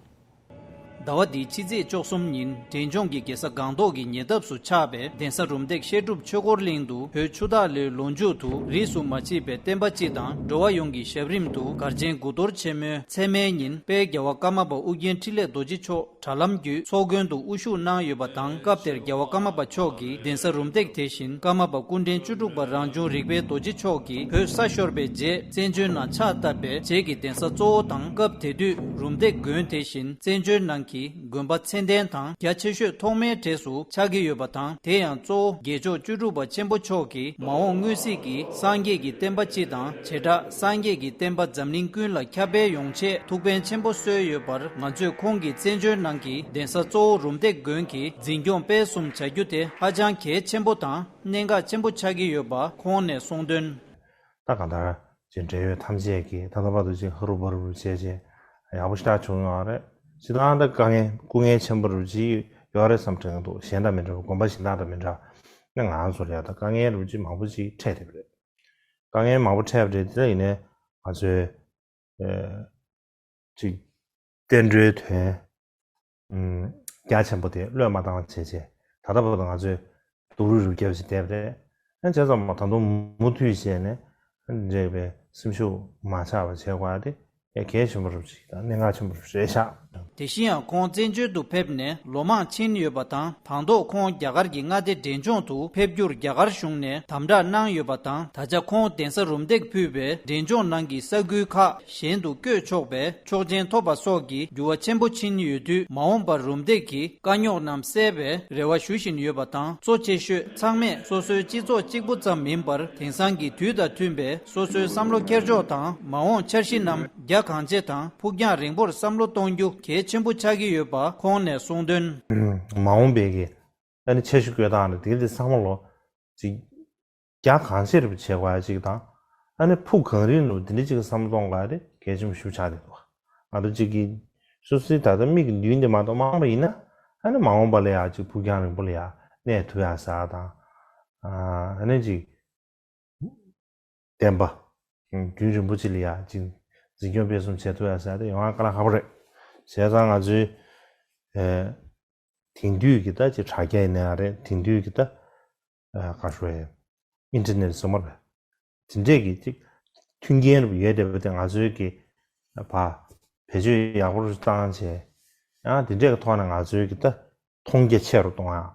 ཟླ་བ་འདིའི་ཕྱི་ཚེས་བཅུ་གསུམ་ཉིན་འབྲས་ལྗོངས་ཀྱི་རྒྱལ་ས་སྒང་ཏོག་གི་ཉེ་འདབས་སུ་ཆགས་པའི་གདན་ས་རུམ་བཏེག་བཤད་སྒྲུབ་ཆོས་འཁོར་གླིང་དུ་བོད་ཆུ་སྟག་ལོའི་ལོ་མཇུག་ཏུ་རིས་སུ་མ་མཆིས་པའི་བསྟན་པ་སྤྱི་དང་འགྲོ་བ་ཡོངས་ཀྱི་ཞབས་རིམ་དུ་གར་ཆེན་དགུ་གཏོར་ཆེན་མོའི་མཚན་མའི་ཉིན་དཔལ་རྒྱལ་བ་ཀརྨ་པ་ཨུ་རྒྱན་འཕྲིན་ལས་རྡོ་རྗེ་མཆོག་དྲ་ལམ་བརྒྱུད་ཚོགས་མགོན་དུ་དབུ་བཞུགས་གནང་ཡོད་པ་དང་། སྐབས་དེར་རྒྱལ་བ་ཀརྨ་པ་མཆོག་གིས་གདན་ས་རུམ་བཏེག་དེ་བཞིན་ཀརྨ་པ་སྐུ་ཕྲེང་བཅུ་དྲུག་པ་རང་བྱུང་རིག་པའི་རྡོ་རྗེ་མཆོག་གིས་བོད་ས་ཤོར་བའི་རྗེས་བཙན་བྱོལ་ནང་ཕྱག་བཏབ་པའི་རྗེས་ཀྱི་གདན་ས་གཙོ་བོ་དང་། སྐབས་དེ་དུས་རུམ་བཏེག་དགོན་དེ་བཞིན་བཙན་བྱོལ་ནང་གི་དགོན་པ་ཚད་ལྡན་དང་རྒྱ་ཆེ་ཤོས་ཐོག་མའི་གྲས་སུ་ཆགས་ཀྱི་ཡོད་པ་དང་། དེ་ཡང་གཙོ་བོ་རྒྱལ་མཆོག་བཅུ་དྲུག་པ་ཆེན་པོ་མཆོག་གིས་མ་འོངས་མངོན་གཟིགས་ཀྱི་སངས་རྒྱས་ཀྱི་བསྟན་པ་སྤྱི་དང་། བྱེ་བྲག་སངས་རྒྱས་ཀྱི་བསྟན་པ་འཛམ་གླིང་ཀུན་ལ་ཁྱབ་སྤེལ་ཡོང་ཆེད་ཐུགས་ཕན་ཆེན་པོ་གསོས་ཡོད་པར། ང་ཚོས་ཁོང་གིས་བཙན་བྱོལ་ནང་གི་གདན་ས་གཙོ་བོ་རུམ་བཏེག་དགོན་གྱི་འཛིན་སྐྱོང་སྤེལ་གསུམ་བྱ་རྒྱུ་དེ་ཧ་ཅང་གལ་ཆེན་པོ་དང་གནད་འགག་ཆེན་པོ་ཆགས་ཀྱི་ཡོད་པ་ཁོང་ནས་གསུངས་དོན། ད་གང་ལྟར་ཅིག་འབྲེལ་ཡོད་ཐམས་ཅད་ཀྱིས་ད་ལྟ་བར་དུ་ཅིག་ཧ་རུ་བ་རུ་བྱས་བྱས་ཡག་པོ་ཞེ་དྲག་བྱུང་ཡོད་རེད། སྤྱིར་བཏང་ད་དཀའ་ངལ་སྐུ་ངལ་ཆེན་པོ་རུ་ཅིག་ཡོད་རེད་བསམ་དྲན་གྱི་འདུག་གཞན་དང་མི་འདྲ་བ། དགོན་པ་གཞན་དག་དང་མི་འདྲ་བ། ང་ཚོར་ཡ་ད་དཀའ་ངལ་རུ་ཅིག་མང་པོ་ཅིག་འཕྲད་བསྡད་པ་རེད། དཀའ་ངལ་མང་པོ་འཕྲད་པ་རེད། དེ་ལ་ཡིན་ནའི་ང་ཚོས་ཨ་ཅིག་བསྟན་འགྲོའི་དོན་ཨུམ་རྒྱ་ཆེན་པོ་དེ་བློས་མ་བཏང་བ་བྱས་བྱས། ད་ལྟ་བར་དུ་ང་ཚོས་སྡུག་རུས་རུ་བརྒྱབ་བྱས་བསྡད་པ་རེད། ཨ་བྱས་ཙང་མ་ད་དུང་མུ་མཐུད་བྱས་ནས་འདྲེས་པའི་སེམས་ཤུགས་མ་ཆག་པ་བྱེད་དགོས་ཡ་དེ་གལ་ཆེན་པོ་རུ་ཅིག་དང་གནད་འགག་ཆེན་པོ་རུ་རེད་ཤག་དེ་བཞིན་ཡང་ཁོང་བཙན་བྱོལ་དུ་ཕེབས་ནས་ལོ་མང་ཕྱིན་ཡོད་པ་དང་། དང་ཐོག་ཁོང་རྒྱ་གར་གྱི་མངའ་སྡེ་འབྲས་ལྗོངས་དུ་ཕེབས་རྒྱུར་རྒྱ་གར་གཞུང་ནས་དམ་དྲག་གནང་ཡོད་པ་དང་། ད་ཆ་ཁོང་གདན་ས་རུམ་བཏེག་ཕུལ་བའི་འབྲས་ལྗོངས་ནང་གི་ས་ཁུལ་ཁག་གཞན་དུ་བསྐྱོད་ཆོག་པའི་ཆོག་མཆན་ཐོབ་པ་སོགས་ཀྱི་འགྱུར་བ་ཆེན་པོ་ཕྱིན་ཡོད་དུས། མ་འོངས་པར་རུམ་བཏེག་གིས་དཀའ་རྙོག་རྣམས་སེལ་བའི་རེ་བ་ཞུ་བཞིན་ཡོད་པ་དང་། གཙོ་ཆེ་ཤོས་ཚང་མས་སོ་སོའི་སྤྱི་ཚོགས་གཅིག་པུ་ཙམ་མིན་པར། དེང་སང་གི་དུས་དང་མཐུན་པའི་སོ་སོའི་བསམ་བློ་འཁྱེར་ཕྱོགས་དང་། མ་འོངས་འཆར་གཞི་རྣམས་རྒྱ་གང་ཆེ་དང་ཕུགས་རྒྱང་རིང་པོར་བསམ་བློ་གཏོང་རྒྱུ་གལ་ཆེན་པོ་ཆགས་ཀྱི་ཡོད་པ་ཁོང་ནས་གསུངས་དོན། མ་འོངས་པའི་གི་ཨ་ནི་འཆར་གཞི་བཀོད་སྟངས་རེད། དེ་གི་དེ་ཚང་མ་ལོ་ཅིག་རྒྱ་གང་ཆེ་རུ་བྱེད་དགོས་ཡ་ཅིག་དང་། ཨ་ནི་ཕུགས་གང་རིང་རུ་དེ་འདྲ་ཅིག་བསམ་གཏོང་དགོས་ཡ་དེ་གལ་ཆེན་པོ་ཞིག་ཆགས་བསྡད་འདུག་ང་ཚོ་ཅིག་གིས་སོ་སོའི་ད་ལྟ་མིག་གི་མདུན་དེ་མ་གཏོགས་མང་པ་ཡིན་ན། ཨ་ནི་མ་འོངས་པ་ལ་ཡ་ཅིག་ཕུགས་རྒྱང་རིང་པོ་ལ་ཡ་གནས་ཐུབ་ཡ་ཟེར་ཡ་དང་། ཨ་ནི་ཅིག་བདེན་པ། རྒྱུན་རིང་པོ་ཅིག་ལ་ཡ་ཅིག་འཛིན་སྐྱོང་སྤེལ་གསུམ་བྱེད་ཐུབ་ཡ་ཟེར་ཡ་དེ་ཡོང་ཡ་དཀའ་ལས་ཁག་པོ་རེད། བྱས་ཙང་ང་ཚོའི་ཨེ་དེང་དུས་ཀྱི་ད་ཅིག་དྲ་རྒྱ་ཡིན་ན་ཡང་རེད། དེང་དུས་ཀྱི་ད་ཨ་ག་ཞུ་ཡ་ཨིན་ཊར་ནེཊ་སོ་མ་རེད། དེ་འདྲས་ཀྱི་ཅིག་མཐུན་རྐྱེན་ཡོད་བསྡད་པ་དེ་ང་ཚོའི་གི་ཕ་བེད་སྤྱོད་ཡག་པོ་རུ་བཏང་བྱས། ཡང་དེ་འདྲས་ཀྱི་ཐོག་ནས་ང་ཚོའི་གི་ད་མཐོང་རྒྱ་ཆེ་རུ་གཏོང་ཡ།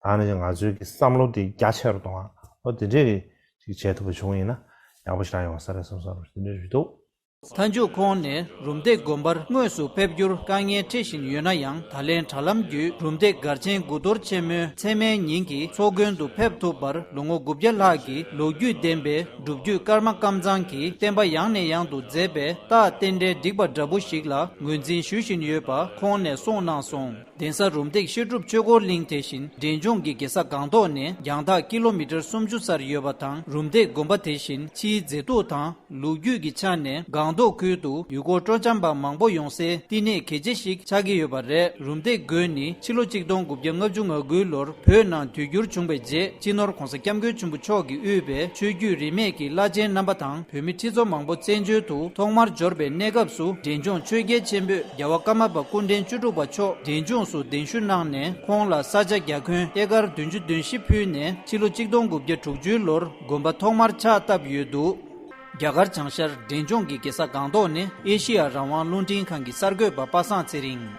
ད་ནི་ང་ཚོའི་གི་བསམ་བློ་དེ་རྒྱ་ཆེ་རུ་གཏོང་ཡ། ཨོ་དེ་འདྲས་ཀྱི་ཅིག་བྱེད་ཐུབ་པ་བྱུང་ཡིན་ན་ཡག་པོ་ཞེ་དྲག་ཡོང་ས་རེད་བསམ་བསམ་རུ་དེ་འདྲས་རེད་འདུག། མཐའ་མཇུག་ཁོང་ནས་རུམ་བཏེག་དགོན་པར་དངོས་སུ་ཕེབས་རྒྱུར་དཀའ་ངལ་འཕྲད་བཞིན་ཡོད་ན་ཡང་། ད་ལན་དྲ་ལམ་བརྒྱུད་རུམ་བཏེག་སྒར་ཆེན་དགུ་གཏོར་ཆེན་མོའི་མཚན་མའི་ཉིན་གྱི་ཚོགས་མགོན་དུ་ཕེབས་ཐུབ་པར་ལོ་ངོ་དགུ་བརྒྱ་ལྷག་གི་ལོ་རྒྱུས་ལྡན་པའི་སྒྲུབ་བརྒྱུད་ཀརྨ་ཀམ་ཚང་གི་བསྟན་པ་ཡང་ནས་ཡང་དུ་མཛད་པའི་རྟགས་རྟེན་འབྲེལ་འགྲིག་པ་འདྲ་པོ་ཞིག་ལ་ངོས་འཛིན་ཞུ་བཞིན་ཡོད་པ་ཁོང་ནས་གསུངས་གནང་སོང་། གདན་ས་རུམ་བཏེག་བཤད་སྒྲུབ་ཆོས་འཁོར་གླིང་དེ་བཞིན་འབྲས་ལྗོངས་ཀྱི་རྒྱལ་ས་སྒང་ཏོག་ནས་རྒྱང་ཐག་ཀི་ལོ་མི་ཊར་སུམ་ཅུ་སར་ཡོད་པ་དང་། རུམ་བཏེག་དགོན་པ་དེ་བཞིན་ཕྱིའི་མཛེས་སྡུག་དང་ལོ་རྒྱུས་ཀྱི་ཆ་ནས་སྒང་ཏོག་ཁུལ་དུ་ཡུལ་སྐོར་སྤྲོ་འཆམ་པ་མང་པོ་ཡོང་སའི་བསྟི་གནས་གལ་ཆེ་ཞིག་ཆགས་ཀྱི་ཡོད་པ་རེད། རུམ་བཏེག་དགོན་ནི་ཕྱི་ལོ་གཅིག་སྟོང་དགུ་བརྒྱ་ལྔ་བཅུ་ང་དགུའི་ལོར་བོད་ནང་དུས་འགྱུར་བྱུང་བའི་རྗེས། སྤྱི་ནོར་༧གོང་ས་༧སྐྱབས་མགོན་ཆེན་པོ་མཆོག་གིས་དབུས་པའི་ཆོས་བརྒྱུད་རིས་མེད་ཀྱི་བླ་ཆེན་རྣམ་པ་དང་། བོད་མི་ཁྲི་ཚོ་མང་པོ་བཙན་བྱོལ་དུ་ཐོག་མར་འབྱོར་བའི་གནས་སྐབས་སུ། འབྲས་ལྗོངས་ཆོས་རྒྱལ་ཆེན་པོས་རྒྱལ་བ་ཀརྨ་པ་སྐུ་ཕྲེང་བཅུ་དྲུག་པ་མཆོག་འབྲས་ལྗོངས་སུ་གདན་ཞུ་གནང་ནས། ཁོང་ལ་ས་ཆ་རྒྱ་ཁྱོན་ཨེ་ཀར་བདུན་ཅུ་དོན་བཞི་ཕུལ་ནས། ཕྱི་ལོ་གཅིག་སྟོང་དགུ་བརྒྱ་དྲུག་ཅུའི་ལོར་དགོན་པ་ཐོག་མར་ཕྱག་བཏབ་ཡོད་འདུག། རྒྱ་གར་བྱང་ཤར་འབྲས་ལྗོངས་ཀྱི་རྒྱལ་ས་སྒང་ཏོག་ནས་ཨེ་ཤི་ཡ་རང་དབང་རླུང་འཕྲིན་ཁང་གི་གསར་འགོད་པ་པ་སངས་ཚེ་རིང་།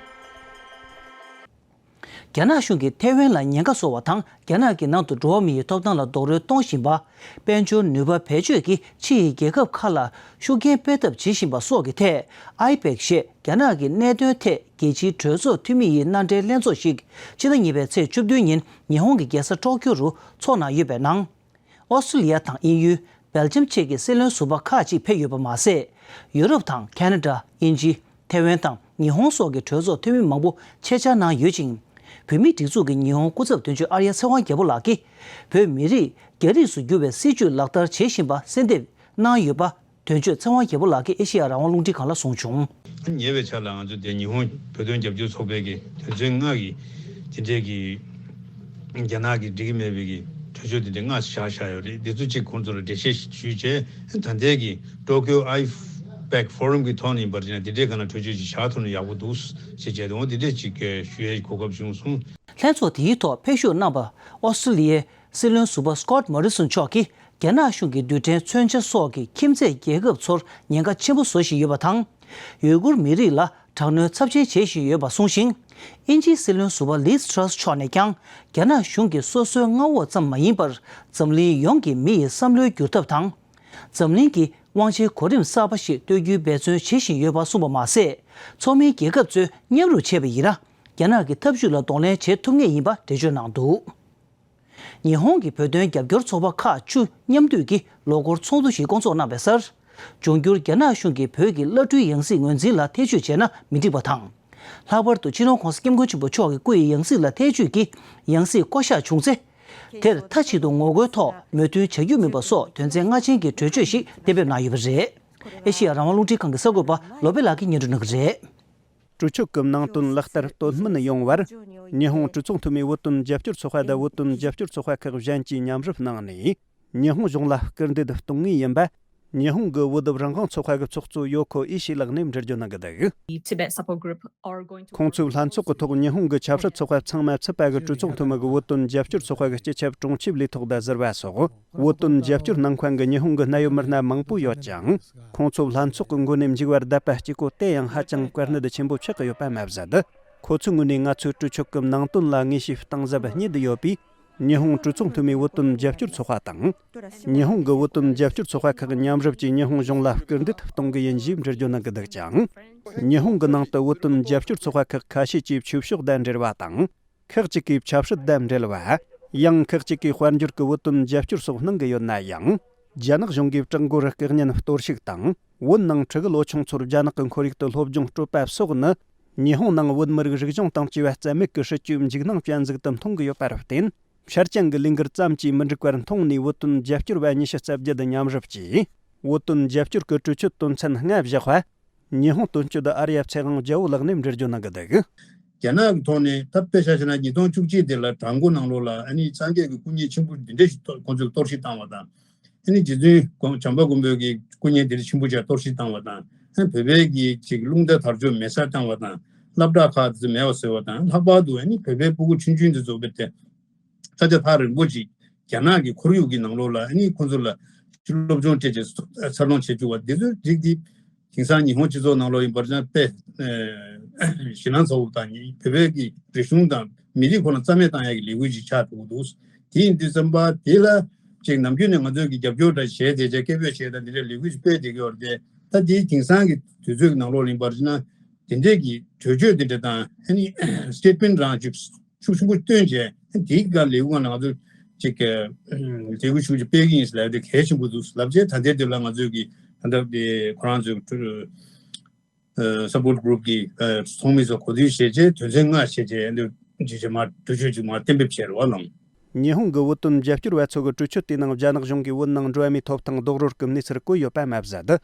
རྒྱ་ནག་གཞུང་གིས་ཐའེ་ཝན་ལ་ཉེན་ཁ་བཟོ་བ་དང་། རྒྱ་ནག་གི་ནང་དུ་འགྲོ་བ་མིའི་ཐོབ་ཐང་ལ་རྡོག་རོལ་གཏོང་བཞིན་པ། དཔལ་འབྱོར་ནུས་པ་བེད་སྤྱོད་ཀྱིས་ཕྱི་ཡི་རྒྱལ་ཁབ་ཁག་ལ་ཤུགས་རྐྱེན་སྤེལ་ཐབས་བྱེད་བཞིན་པ་སོགས་ཀྱི་ཐད། ཨའི་པེག་ཞེས་རྒྱ་ནག་གི་གནད་དོན་ཐད་རྒྱལ་སྤྱིའི་གྲོས་ཚོགས་འཐུས་མི་ཡི་མནའ་འབྲེལ་ལྷན་ཚོགས་ཤིག་ཕྱི་ཟླ་གཉིས་པའི་ཚེས་བཅུ་བདུན་ཉིན་ཉི་ཧོང་གི་རྒྱལ་ས་ཊོ་ཀྱོ་རུ་འཚོགས་གནང་ཡོད་པའི་ནང་། ཨོ་སི་ཀྲི་ལི་ཡ་དང་དབྱིན་ཡུལ། སྦེལ་ཇམ་བཅས་ཀྱི་སྲིད་བློན་ཟུར་པ་ཁག་ཅིག་ཕེབས་ཡོད་པ་མ་ཟད། ཡུ་རོབ་དང་ཁ་ན་ཌ། དབྱིན་ཇི། ཐའེ་ཝན་དང་ཉི་ཧོང་སོགས་ཀྱི་གྲོས་ཚོགས་འཐུས་མི་མང་པོ་ཆེད་བཅར་གནང་ཡོད་ཅིང་། བོད་མིའི་སྒྲིག་འཛུགས་ཀྱི་ཉི་ཧོང་སྐུ་ཚབ་དོན་གཅོད་ཨར་ཡ་ཚེ་དབང་རྒྱལ་པོ་ལགས་ཀྱིས། བོད་མི་རིགས་རྒྱ་རིགས་སུ་བསྒྱུར་བའི་སྲིད་བྱུས་ལག་བསྟར་བྱེད་བཞིན་པ་གསལ་འདེབས་གནང་ཡོད་པ། དོན་གཅོད་ཚེ་དབང་རྒྱལ་པོ་ལགས་ཀྱིས་ཨེ་ཤེ་ཡ་རང་དབང་རླུང་འཕྲིན་ཁང་ལ་གསུངས་བྱུང་། ཉེ་བའི་ཆར་ལ་ང་ཚོ་དེ་ཉི་ཧོང་བོད་དོན་རྒྱབ་སྐྱོར་ཚོགས་པའི་གི་དོན་ཚན་ལྔ་གི་དེ་འདྲའི་གི་རྒྱ་ནག་གིས་འགྲིག་གི་མེད་པའི་གི་གྲོས་ཆོད་དེ་འདྲའི་ལྔ་བཞག་བཞག་ཡོད་རེད། དེ་ཚོ་གཅིག་ཁོང་ཚོ་ལ་འགྲེལ་བཤད་ཞུས་བྱས། ད་ལྟའི་གི་ཊོ་ཀྱོ་ཨའི་པེག་ཕོ་རམ་གི་ཐོག་ནས་ཡིན་པར་བྱས་ན་དེ་འདྲའི་ག་ན་གྲོས་ཆོད་ཅིག་བཞག་ཐུབ་ན་ཡག་པོ་འདུག་ཟེར་བྱས་ཏེ། འོ་དེ་འདྲས་ཅིག་ཞུ་ཡའི་གོ་སྐབས་བྱུང་སོང་། ལྷན་ཚོགས་དེའི་ཐོག་ཕེབས་ཞུགས་གནང་པ། ཨོ་སི་ཀྲི་ལི་ཡའི་སྲིད་བློན་ཟུར་པ་སི་ཀོད་མོ་རི་སོན་མཆོག་གིས། རྒྱ་ནག་གཞུང་གིས་རྡུལ་ཕྲན་མཚོན་ཆ་སོགས་ཀྱིས་ཁྱིམ་མཚེས་རྒྱལ་ཁབ་ཚོར་ཉེན་ཁ་ཆེན་པོ་བཟོ་བཞིན་ཡོད་པ་དང་། ཡུ་གུར་མི་རིགས་ལ་དྲག་གནོན་ཚབས་ཆེན་བྱེད་བཞིན་ཡོད་པ་གསུངས་ཤིང་། དབྱིན་ཇིའི་སྲིད་བློན་ཟུར་པ་ལིཛ་ཊྲ་སི་མཆོག་ནས་ཀྱང་། རྒྱ་ནག་གཞུང་གིས་སོ་སོའི་མངའ་འོག་ཙམ་མ་ཡིན་པར། འཛམ་གླིང་ཡོངས་ཀྱི་མི་ཡི་བསམ་བློའི་འགྱུར་ཐབས་དང་། འཛམ་གླིང་གི་དབང་ཆའི་གོ་རིམ་གསར་པ་ཞིག་གཏོད་རྒྱུའི་འབད་བརྩོན་བྱེད་བཞིན་ཡོད་པ་གསུངས་པ་མ་ཟད། ཚོགས་མིའི་རྒྱལ་ཁབ་ཚོས་མཉམ་རུབ་བྱས་པ་ཡིན་ན། རྒྱ་ནག་གི་ཐབས་ཇུས་ལ་གདོང་ལེན་བྱེད་ཐུབ་ངེས་ཡིན་པ་འགྲེལ་བརྗོད་གནང་འདུག། ཉི་ཧོང་གི་བོད་དོན་རྒྱབ་སྐྱོར་ཚོགས་པ་ཁག་བཅུ་མཉམ་འདུས་ཀྱིས་ལོ་འཁོར་ཚོགས་འདུ་ཞིག་བསྐོང་ཚོགས་གནང་བའི་སར། འབྱུང་འགྱུར་རྒྱ་ནག་གཞུང་གིས་བོད་ཀྱི་བླ་སྤྲུལ་ཡང་སྲིད་ངོས་འཛིན་ལ་ཐེ་བྱུས་བྱས་ན་མི་འགྲིག་པ་དང་། ལྷག་པར་དུ་སྤྱི་ནོར་༧གོང་ས་༧སྐྱབས་མགོན་ཆེན་པོ་མཆོག་གི་སྐུ་ཡི་ཡང་སྲིད་ལ་ཐེ་བྱུས་ཀྱིས་ཡང་སྲིད་བསྐོ་གཞག་བྱུང་ཚེ། དེར་མཐའ་གཅིག་ཏུ་ངོ་རྒོལ་ཐོག་མོས་མཐུན་བྱ་རྒྱུ་མིན་པ་སོགས་དོན་ཚན་ལྔ་ཅན་གྱི་གྲོས་ཆོད་ཞིག་གཏན་འབེབས་གནང་ཡོད་པ་རེད། ཨེ་ཤེ་ཡ་རང་དབང་རླུང་འཕྲིན་ཁང་གི་གསར་འགོད་པ་བློ་བྷེ་ལགས་ཀྱིས་སྙན་སྒྲོན་གནང་གི་རེད། གྲོས་ཆོད་ཀྱི་ནང་དོན་ལག་བསྟར་དོན་སྨིན་ཡོང་བར། ཉི་ཧོང་གྲོས་ཚོགས་འཐུས་མིའི་བོད་དོན་རྒྱབ་སྐྱོར་ཚོགས་པ་དང་བོད་དོན་རྒྱབ་སྐྱོར་ཚོགས་པ་ཁག་གཞན་གྱིས་མཉམ་རུབ་གནང་ནས། ཉི་ཧོང་གཞུང་ལ་སྐུལ་འདེད་གཏོང་ངེས་ཡིན་པ། ཉི་ཧོང་གི་བོད་དོན་རང་དབང་ཚོགས་པ་གི་ཚོགས་གཙོ་ཡོ་ཁོ་ཨི་ཤི་ལགས་ནས་འགྲེལ་བརྗོད་གནང་གི་འདུག། The Tibet Support Group are going to ཁོང་ཚོའི་ལྷན་ཚོགས་ཀྱི་ཐོག་ཉི་ཧོང་གི་ཆབ་སྲིད་ཚོགས་པ་ཚང་མ་ཚུད་པ་གི་གྲོས་ཚོགས་འཐུས་མི་གི་བོད་དོན་རྒྱབ་སྐྱོར་ཚོགས་པ་གི་སྤྱི་ཁྱབ་ཀྲུང་ཆིབ་ལས་ཐོག་ཏུ་ཟུར་པ་སོགས། བོད་དོན་རྒྱབ་སྐྱོར་གནང་མཁན་གྱི་ཉི་ཧོང་གི་གནད་ཡོད་མི་སྣ་མང་པོ་ཡོད་ཅིང་། ཁོང་ཚོ་ལྷན་ཚོགས་ཀྱི་མགོ་ནས་མཇུག་བར་བསྡད་པ་གཅིག་པོ་དེ་ཡང་ཧ་ཅང་དཀའ་གནད་ཆེན་པོ་ཆགས་ཀྱི་ཡོད་པ་མ་ཟད། ཁོ་ཚོའི་ངོས་ནས་ང་ཚོའི་གྲོས་ཆོད་ཀྱི་ནང་དོན་ལ་ངེས་ཤེས་གཏིང་ཟབ་རྙེད་བསྡད་ཡོད་པས། ཉི་ཧོང་གྲོས་ཚོགས་འཐུས་མིའི་བོད་དོན་རྒྱབ་སྐྱོར་ཚོགས་པ་དང་། ཉི་ཧོང་གི་བོད་དོན་རྒྱབ་སྐྱོར་ཚོགས་པ་ཁག་མཉམ་རུབ་ཀྱིས་ཉི་ཧོང་གཞུང་ལ་སྐུལ་འདེད་གཏོང་གི་ཡིན་ཞེས་འགྲེལ་བརྗོད་གནང་གི་འདུག་ཅིང་། ཉི་ཧོང་གི་ནང་དུ་བོད་དོན་རྒྱབ་སྐྱོར་ཚོགས་པ་ཁག་ཁ་ཤས་ཀྱིས་ཆོས་ཕྱོགས་དང་འབྲེལ་བ་དང་། ཁག་ཅིག་གིས་ཆབ་སྲིད་དང་འབྲེལ་བ། ཡང་ཁག་ཅིག་གིས་དཔལ་འབྱོར་གྱི་བོད་དོན་རྒྱབ་སྐྱོར་སོགས་གནང་གི་ཡོད་ན་ཡང་། རྒྱ་ནག་གཞུང་གིས་བྲག་འགོ་རུ་སྐུ་བརྙན་གཏོར་བཤིག་དང་། བོད་ནང་ཕྲུ་གུ་ལོ་ཆུང་ཚོར་རྒྱ་ནག་གི་ཁོར་ཡུག་ཏུ་སློབ་སྦྱོང་སྤྲོད་པ་སོགས་ནི། ཉི་ཧོང་ནང་བོད་མི་རིགས་རིག་གཞུང་དང་བཅས་པ་རྩ་མེད་ཀྱི་སྲིད་བྱུས་འཇིགས་སྣང་ཅན་ཟིག་ཏུ་མཐོང་གི་ཡོད་པར་བརྟེན། ཕྱིར་འགྱངས་ཀྱི་ལས་འགུལ་ཙམ་གྱིས་མི་འགྲིག་པར་མཐོང་ནས། བོད་དོན་རྒྱབ་སྐྱོར་བ་ཉི་ཤུ་རྩ་བརྒྱད་མཉམ་རུབ་ཀྱིས། བོད་དོན་རྒྱབ་སྐྱོར་གྱི་གྲོས་ཆོད་དོན་ཚན་ལྔ་བཞག་པ། ཉི་ཧོང་དོན་གཅོད་ཨར་ཡ་ཚེ་དབང་རྒྱལ་པོ་ལགས་ནས་འགྲེལ་བརྗོད་གནང་གི་འདུག། རྒྱ་ནག་གི་ཐོག་ནས་ད་དཔེ་ཆ་བཞག་ན་ཉིས་སྟོང་བཅུ་གཅིག་དེ་ལ་བྲག་འགོ་ནང་ལོགས་ལ་ཨ་ནི་སངས་རྒྱས་ཀྱི་སྐུ་བརྙན་ཆེན་པོ་འདི་འདྲ་ཞིག་གཏོར་ཁོང་ཚོས་གཏོར་བཤིག་བཏང་བ་དང་། ཨ་ནི་རྗེ་བཙུན་གོང་བྱམས་པ་མགོན་པོ་གི་སྐུ་བརྙན་འདི་འདྲ་ཆེན་པོ་ཅིག་གཏོར་བཤིག་བཏང་བ་དང་། ཨ་ནི་བོད་པའི་གི་ཅིག་རླུང་རྟ་དར་ལྕོག་མེ་སྲེག་བཏང་བ་དང་། སློབ་གྲྭ་ཁག་དེ་ཚོ་མེད་པ་བཟོས་པ་དང་། ལྷག་པར་དུ་ཨ་ནི་བོད་པའི་སྤུ་གུ་ཆུང་ཆུང་དེ་ཚོ་བོད་དེ་ས་ཆ་ཐག་རིང་པོ་ཅིག་རྒྱ་ནག་གི་ཁོར་ཡུག་གི་ནང་ལོགས་ལ་ཨ་ནི་ཁོང་ཚོ་ལ་སློབ་སྦྱོང་སྤྲད་བྱས་འཚར་ལོངས་བྱེད་བཅུག་པ་འདི་ཚོའི་རིགས་འདི། དེང་སང་ཉི་ཧོང་སྤྱི་ཚོགས་ནང་ལོགས་ཡིན་པར་བྱས་ན་དཔེ་ཞེད་སྣང་ཚ་པོ་དང་། བོད་པའི་གི་རིག་གཞུང་དང་མི་རིགས་ཁོ་ན་རྩ་མེད་བཏང་ཡག་གི་ལས་འགུལ་ཅིག་ཆགས་འགྲོ་གི་འདུག། དེ་ཡིན་དུས་ཙམ་པ་དེ་ལ་ཅིག་ནམ་རྒྱུན་ནས་ང་ཚོས་ཀྱི་རྒྱབ་སྐྱོར་འདྲ་བྱས་བསྡད་བྱས། སྐད་འབོད་བྱས་དང་འདི་འདྲའི་ལས་འགུལ་ཅིག་སྤེལ་བསྡད་ཀྱི་ཡོད་རེད་དེ། ད་དེའི་དེང་སང་གི་དུས་ཚོད་ཀྱི་ནང་ལོགས་ཡིན་པར་བྱས་ན་དེ་འདྲའི་གི་གྲོས་ཆོད་འདི་འདྲ་དང་ཨ་ནི་སི་ཊེ་ཊི་མེན་ཊི་རང་ཅིག་ཤུགས་ཆེན་པོ་བཏོན་བྱས། དེའི་སྒང་ལས་འགུལ་སྒང་ལ་ང་ཚོ་ཅིག་ལས་འགུལ་ཤུགས་ཆེ་སྤེལ་གྱི་ཡིན་ཟེར་ལབ་དེ་གལ་ཆེན་པོ་འདུག་ལབ་བྱས། ད་ལྟའི་དུས་ལ་ང་ཚོས་ཀྱི་ད་ལྟ་དེ་ཁོ་རང་ཚོའི་སབ་པོར་ཊི་གུ་རུབ་ཀྱི་ཚོགས་མི་ཚོ་གོ་སྒྲིག་བྱས་བྱས། དོན་ཚན་ལྔ་བྱས་བྱས་འདི་ཅིག་ཅིག་མར་གྲོས་ཆོད་ཅིག་མར་གཏན་འབེབས་བྱས་རེད་བ་ལགས། ཉི་ཧོང་གི་བོད་དོན་རྒྱབ་སྐྱོར་བ་ཚོ་གི་གྲོས་ཆོད་དེའི་ནང་རྒྱ་ནག་གཞུང་གིས་བོད་ནང་འགྲོ་བ་མིའི་ཐོབ་ཐང་རྡོག་རོལ་གྱི་གནས་ཚུལ་བཀོད་ཡོད་པ་མ་ཟད།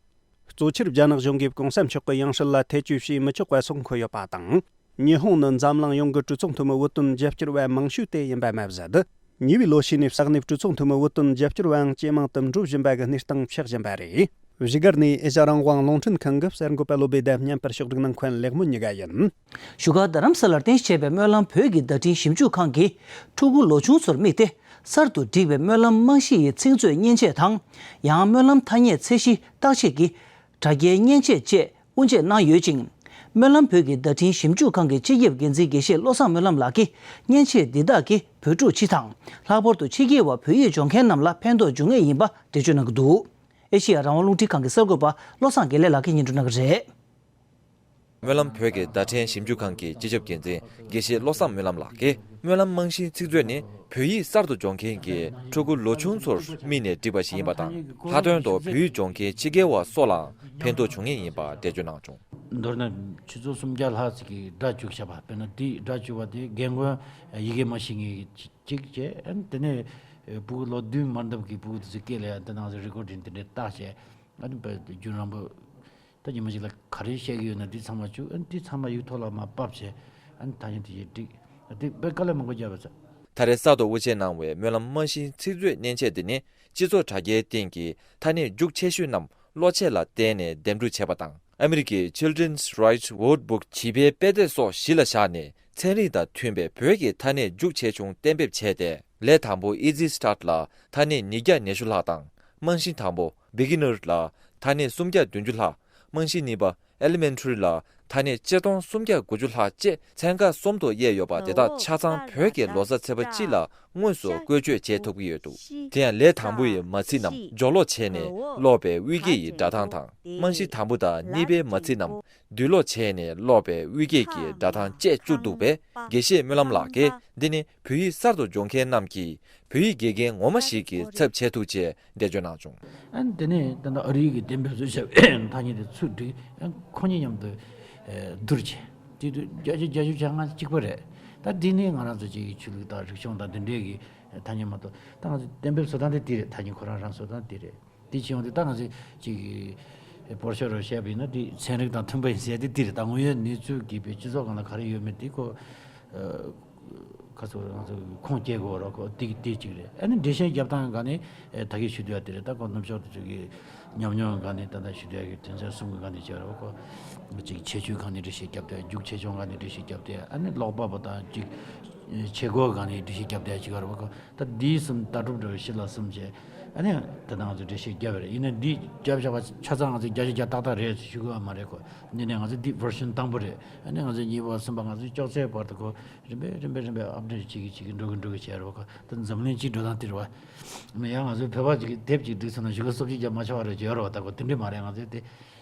གཙོ་ཆེར་རྒྱ་ནག་གཞུང་གིས་གོང་ས་མཆོག་གི་ཡང་སྲིད་ལ་ཐེ་བྱུས་བྱས་མི་ཆོག་པ་སོགས་འཁོད་ཡོད་པ་དང་། ཉི་ཧོང་ནི་འཛམ་གླིང་ཡོངས་ཀྱི་གྲོས་ཚོགས་འཐུས་མི་བོད་དོན་རྒྱབ་སྐྱོར་བ་མང་ཤོས་དེ་ཡིན་པ་མ་ཟད། ཉེ་བའི་ལོ་ཤས་ནས་ས་གནས་གྲོས་ཚོགས་འཐུས་མི་བོད་དོན་རྒྱབ་སྐྱོར་བའང་ཇེ་མང་དུ་འགྲོ་བཞིན་པ་གི་གནས་སྟངས་ཆགས་བཞིན་པ་རེད། བཞུགས་སྒར་ནས་ཨེ་ཤ་རང་དབང་རླུང་འཕྲིན་ཁང་གི་གསར་འགོད་པ་བློ་བྷེ་དང་མཉམ་པར་ཕྱོགས་སྒྲིག་གནང་མཁན་ལེགས་མོ་གཉིས་ཀ་ཡིན། བཞུགས་སྒར་རྡ་རམ་ས་ལར་རྟེན་གཞི་བྱས་པའི་སྨོན་ལམ་བོད་ཀྱི་བརྡ་འཕྲིན་ཞིབ་འཇུག་ཁང་གིས་ཕྲུ་གུ་ལོ་ཆུང་ཚོར་དམིགས་ཏེ། གསར་དུ་བསྒྲིགས་པའི་སྨོན་ལམ་རྨང་གཞི་ཡི་ཚིག་མཛོད་མཉེན་ཆས་དང་། ཡང་སྨོན་ལམ་ཐ་སྙད་ཚད་གཞི་བརྟག་དཔྱད་ཀྱི་དྲ་རྒྱའི་མཉེན་ཆས་བཅས་དབུ་འབྱེད་གནང་ཡོད་ཅིང་། སྨོན་ལམ་བོད་ཀྱི་བརྡ་འཕྲིན་ཞིབ་འཇུག་ཁང་གི་སྤྱི་ཁྱབ་འགན་འཛིན་དགེ་བཤེས་བློ་བཟང་སྨོན་ལམ་ལགས་ཀྱིས། མཉེན་ཆས་འདི་དག་གིས་བོད་ཕྲུག་སྤྱི་དང་། ལྷག་པར་དུ་ཕྱི་རྒྱལ་བ་བོད་ཡིག་སྦྱོང་མཁན་རྣམས་ལ་ཕན་ཐོགས་འབྱུང་ངེས་ཡིན་པ་འགྲེལ་བརྗོད་གནང་གི་འདུག། ཨེ་ཤེ་ཡ་རང་དབང་རླུང་འཕྲིན་ཁང་གི་གསར་འགོད་པ་བློ་བཟང་དགེ་ལེགས་ལགས་ཀྱིས་སྙན་སྒྲོན་གནང་གི་རེད། སྨོན་ལམ་བོད་ཀྱི་བརྡ་འཕྲིན་ཞིབ་འཇུག་ཁང་གི་སྤྱི་ཁྱབ་འགན་འཛིན་དགེ་བཤེས་བློ་བཟང་སྨོན་ལམ་ལགས་ཀྱིས། སྨོན་ལམ་རྨང་གཞིའི་ཚིག་མཛོད་ནི་བོད་ཡིག་གསར་དུ་སྦྱོང་མཁན་གྱི་ཕྲུ་གུ་ལོ་ཆུང་ཚོར་དམིགས་ནས་བསྒྲིགས་པ་ཞིག་ཡིན་པ་དང་། ལྷག་དོན་དུ་བོད་ཡིག་སྦྱོང་མཁན་ཕྱི་རྒྱལ་བ་སོགས་ལའང་ཕན་ཐོགས་འབྱུང་ངེས་ཡིན་པ་འགྲེལ་བརྗོད་གནང་བྱུང་། མདོར་ན་ཆུ་ཚོད་སུམ་བརྒྱ་ལྷག་ཅིག་གིས་སྒྲ་བཅུག་བཞག་པ། དཔེར་ན་དེའི་སྒྲ་བཅུག་པ་དེ་རྒན་རྒོན་ཡི་གེ་མ་ཤེས་མཁན་གཅིག་བྱས། ཨ་ནི་དེ་ནས་ཕྲུ་གུ་ལོ་བདུན་མ་འདབ་ཀྱི་ཕྲུ་གུ་དེ་ཚོའི་སྐད་ལ་ཡང་དེ་ནང་བཞིན་རི་ཀོར་ཌིང་དེ་འདྲས་བཏགས་བྱས། ཨ་ནི་རྒྱུན་རིང་པོ། ད་ཉི་མ་གཅིག་ལ་ག་རེ་བཤད་ཀྱི་ཡོད་ན་འདི་ཚང་མ་བཅུག་ཨ་ནི་འདི་ཚང་མ་ཡིག་ཐོག་ལ་མར་ཕབ་བྱས། ཨ་ནི་ཐ་སྙད་དེ་ཡིས་བསྒྲིགས། ཨ་དེ་དཔེ་དཀའ་ལས་མང་པོ་བརྒྱབ་པ་ཚ། ད་རེས་གསར་དུ་དབུ་འབྱེད་གནང་བའི་སྨོན་ལམ་རྨང་གཞིའི་ཚིག་མཛོད་མཉེན་ཆས་འདི་ནི་སྤྱི་ཚོགས་དྲ་རྒྱའི་སྟེང་གི་ཐ་སྙད་རྒྱུགས་ཆེ་ཤོས་རྣམས་གློག་ཆས་ལ་བརྟེན་ནས་འདེམས་སྒྲུག་བྱས་པ་དང་། ཨ་མི་རི་ཀའི་Children's Writers Wordbook བྱིས་པའི་དཔེ་དེབ་སོགས་གཞི་ལ་བཞག་ནས་ཚན་རིག་དང་མཐུན་པའི་བོད་ཀྱི་ཐ་སྙད་རྒྱུགས་ཆེ་ཆུང་གཏན་འབེབས་བྱས་ཏེ། ལས་དང་པོ་Easy Start ལ་ཐ་སྙད་ཉིས་བརྒྱ་ཉི་ཤུ་ལྷག་དང་། རྨང་གཞི་དང་པོ་Beginner ལ་ཐ་སྙད་སུམ་བརྒྱ་བདུན་ཅུ་ལྷག། རྨང་གཞི་གཉིས་པ་Elementary ལ་ཐ་སྙད་ཆིག་སྟོང་སུམ་བརྒྱ་དགུ་བཅུ་ལྷག་བཅས་ཚན་ཁག་གསུམ་དུ་དབྱེ་ཡོད་པ་དེ་དག་ཆ་ཚང་བོད་ཀྱི་ལོ་གསར་ཚེས་པ་གཅིག་ལ་དངོས་སུ་བཀོལ་སྤྱོད་བྱེད་ཐུབ་ཀྱི་ཡོད་འདུག། དེ་ཡང་ལས་དང་པོ་ཡི་མ་ཚིག་རྣམས་སྦྱོར་ཀློག་བྱས་ནས་ཀློག་པའི་དབུས་སྐད་ཡི་སྒྲ་གདངས་དང་། རྨང་གཞི་དང་པོ་དང་གཉིས་པའི་མ་ཚིག་རྣམས་བསྡུས་ཀློག་བྱས་ནས་ཀློག་པའི་དབུས་སྐད་ཀྱི་སྒྲ་གདངས་བཅས་བཅུག་འདུག་པས། དགེ་བཤེས་སྨོན་ལམ་ལགས་ཀྱིས། འདི་ནི་བོད་ཡིག་གསར་དུ་སྦྱོང་མཁན་རྣམས་ཀྱིས་བོད་ཡིག་དགེ་རྒན་ངོ་མ་ཞིག་གི་ཚབ་བྱེད་ཐུབ་ཅེས་འགྲེལ་བརྗོད་གནང་བྱུང་། ཨ་ནི་དེ་ནས་ད་ལྟ་ཨ་རི་གི་གཏན་འབེབས་བཟོས་བྱས་པའི་ཐ་སྙད་དེ་ཚུར་བསྒྲིགས། ཨ་ཁོ་གཉིས་མཉམ་དུ་བསྡུར་བྱས། དེ་དུས་བརྒྱ་ཆ་བརྒྱད་ཅུ་གྱ་ལྔ་གཅིག་པ་རེད། ད་འདི་ནི་ང་རང་ཚོ་གཅིག་གི་ཆོས་ལུགས་དང་རིག་གཞུང་དང་འདི་འདྲའི་གི་ཐ་སྙད་མ་གཏོགས། ད་ང་ཚོ་གཏན་འབེབས་བཟོ་སྟངས་དེ་འདི་རེད། ཐ་སྙད་ཁོ་རང་རང་བཟོ་སྟངས་འདི་རེད། དེ་བྱས་ཡོང་དུས་ད་ང་ཚོས་ཅིག་བོར་ཤོར་རུ་བཤད་པ་ཡིན་ན་དེ་ཚན་རིག་དང་མཐུན་པ་ཡིན་ཟེར་དེ་འདི་རེད། ད་དངོས་ཡོད་གནས་ཚུལ་གྱིས་པའི་སྤྱི་ཚོགས་སྒང་ལ་ག་རེ་ཡོད་མེད་དེ་ཁོ་ཁ་ཚོ་ང་ཚོ་ཁུངས་སྐྱེལ་དགོས་རོགས་ཁོ་དེ་དེ་གཅིག་རེད། ཨ་ནི་འགྲེལ་བཤད་རྒྱབ་སྟངས་སྒང་ནས་ད་གིན་ཞུ་འདོད་ཡ་དེ་རེད། ད་ཁོ་ནུབ་ཕྱོགས་དེ་ཚོ་གི་ཉམས་མྱོང་སྒང་ནས་ད་ལྟ་ཞུ་འདོད་ཡ་གི་དོན་ཚན་གསུམ་གི་སྒང་ནས་བྱས་རོགས་ཁོ་ཅིག་ཁྱད་ཆོས་སྒང་ནས་འགྲེལ་བཤད་རྒྱབ་སྟེ། རྒྱུགས་ཆེ་ཆུང་སྒང་ནས་འགྲེལ་བཤད་རྒྱབ་སྟེ། ཨ་ནི་ཀློག་པ་པོ་དང་ཅིག་བྱེད་སྒོ་སྒང་ནས་འགྲེལ་བཤད་རྒྱབ་སྟེ་ཅིག་ཡོད་རེད་བ་ཁོ། ད་འདིའི་གསུམ་ལྟ་གྲུབ་འདྲ་བའི་གཞི་ལ་གསུམ་བྱས། ཨ་ནི་ད་ལྟ་ང་ཚོས་འགྲེལ་བཤད་བརྒྱབ་པ་རེད། ཡིན་ན་འདི་བརྒྱབ་བཞག་པ་ཆ་ཚང་ང་ཚོས་བརྒྱ་ཆ་བརྒྱ་ཏག་ཏག་རེད་ཞུ་གི་ཡོད་མ་རེད་ཁོ། ཡིན་ནའི་ང་ཚོས་འདི་version དང་པོ་རེད། ཨ་ནི་ང་ཚོས་གཉིས་པ་གསུམ་པ་ང་ཚོས་ཅོག་ཙེའི་བར་དུ་ཁོ་རིམ་པས་རིམ་པས་རིམ་པས་update བྱེད་ཀྱི་བྱེད་ཀྱི་འགྲོ་གི་འགྲོ་གི་བྱས་རེད་བ་ཁོ། ད་འཛམ་གླིང་སྤྱིའི་འགྲོ་སྟངས་དེ་རེད་བ། ཡང་ང་ཚོས་བོད་པ་ཅིག་གིས་དེབ་ཅིག་བསྒྲིགས་ཚར་ན་གཞུག་གུ་སོ་བརྒྱད་བརྒྱ་མ་ཆག་པ་རེད་བྱས་ཡོད་རེད་བ། ད་ཁོ་དེ་འདྲས་མ་རེད། ང་ཚོས་དེ།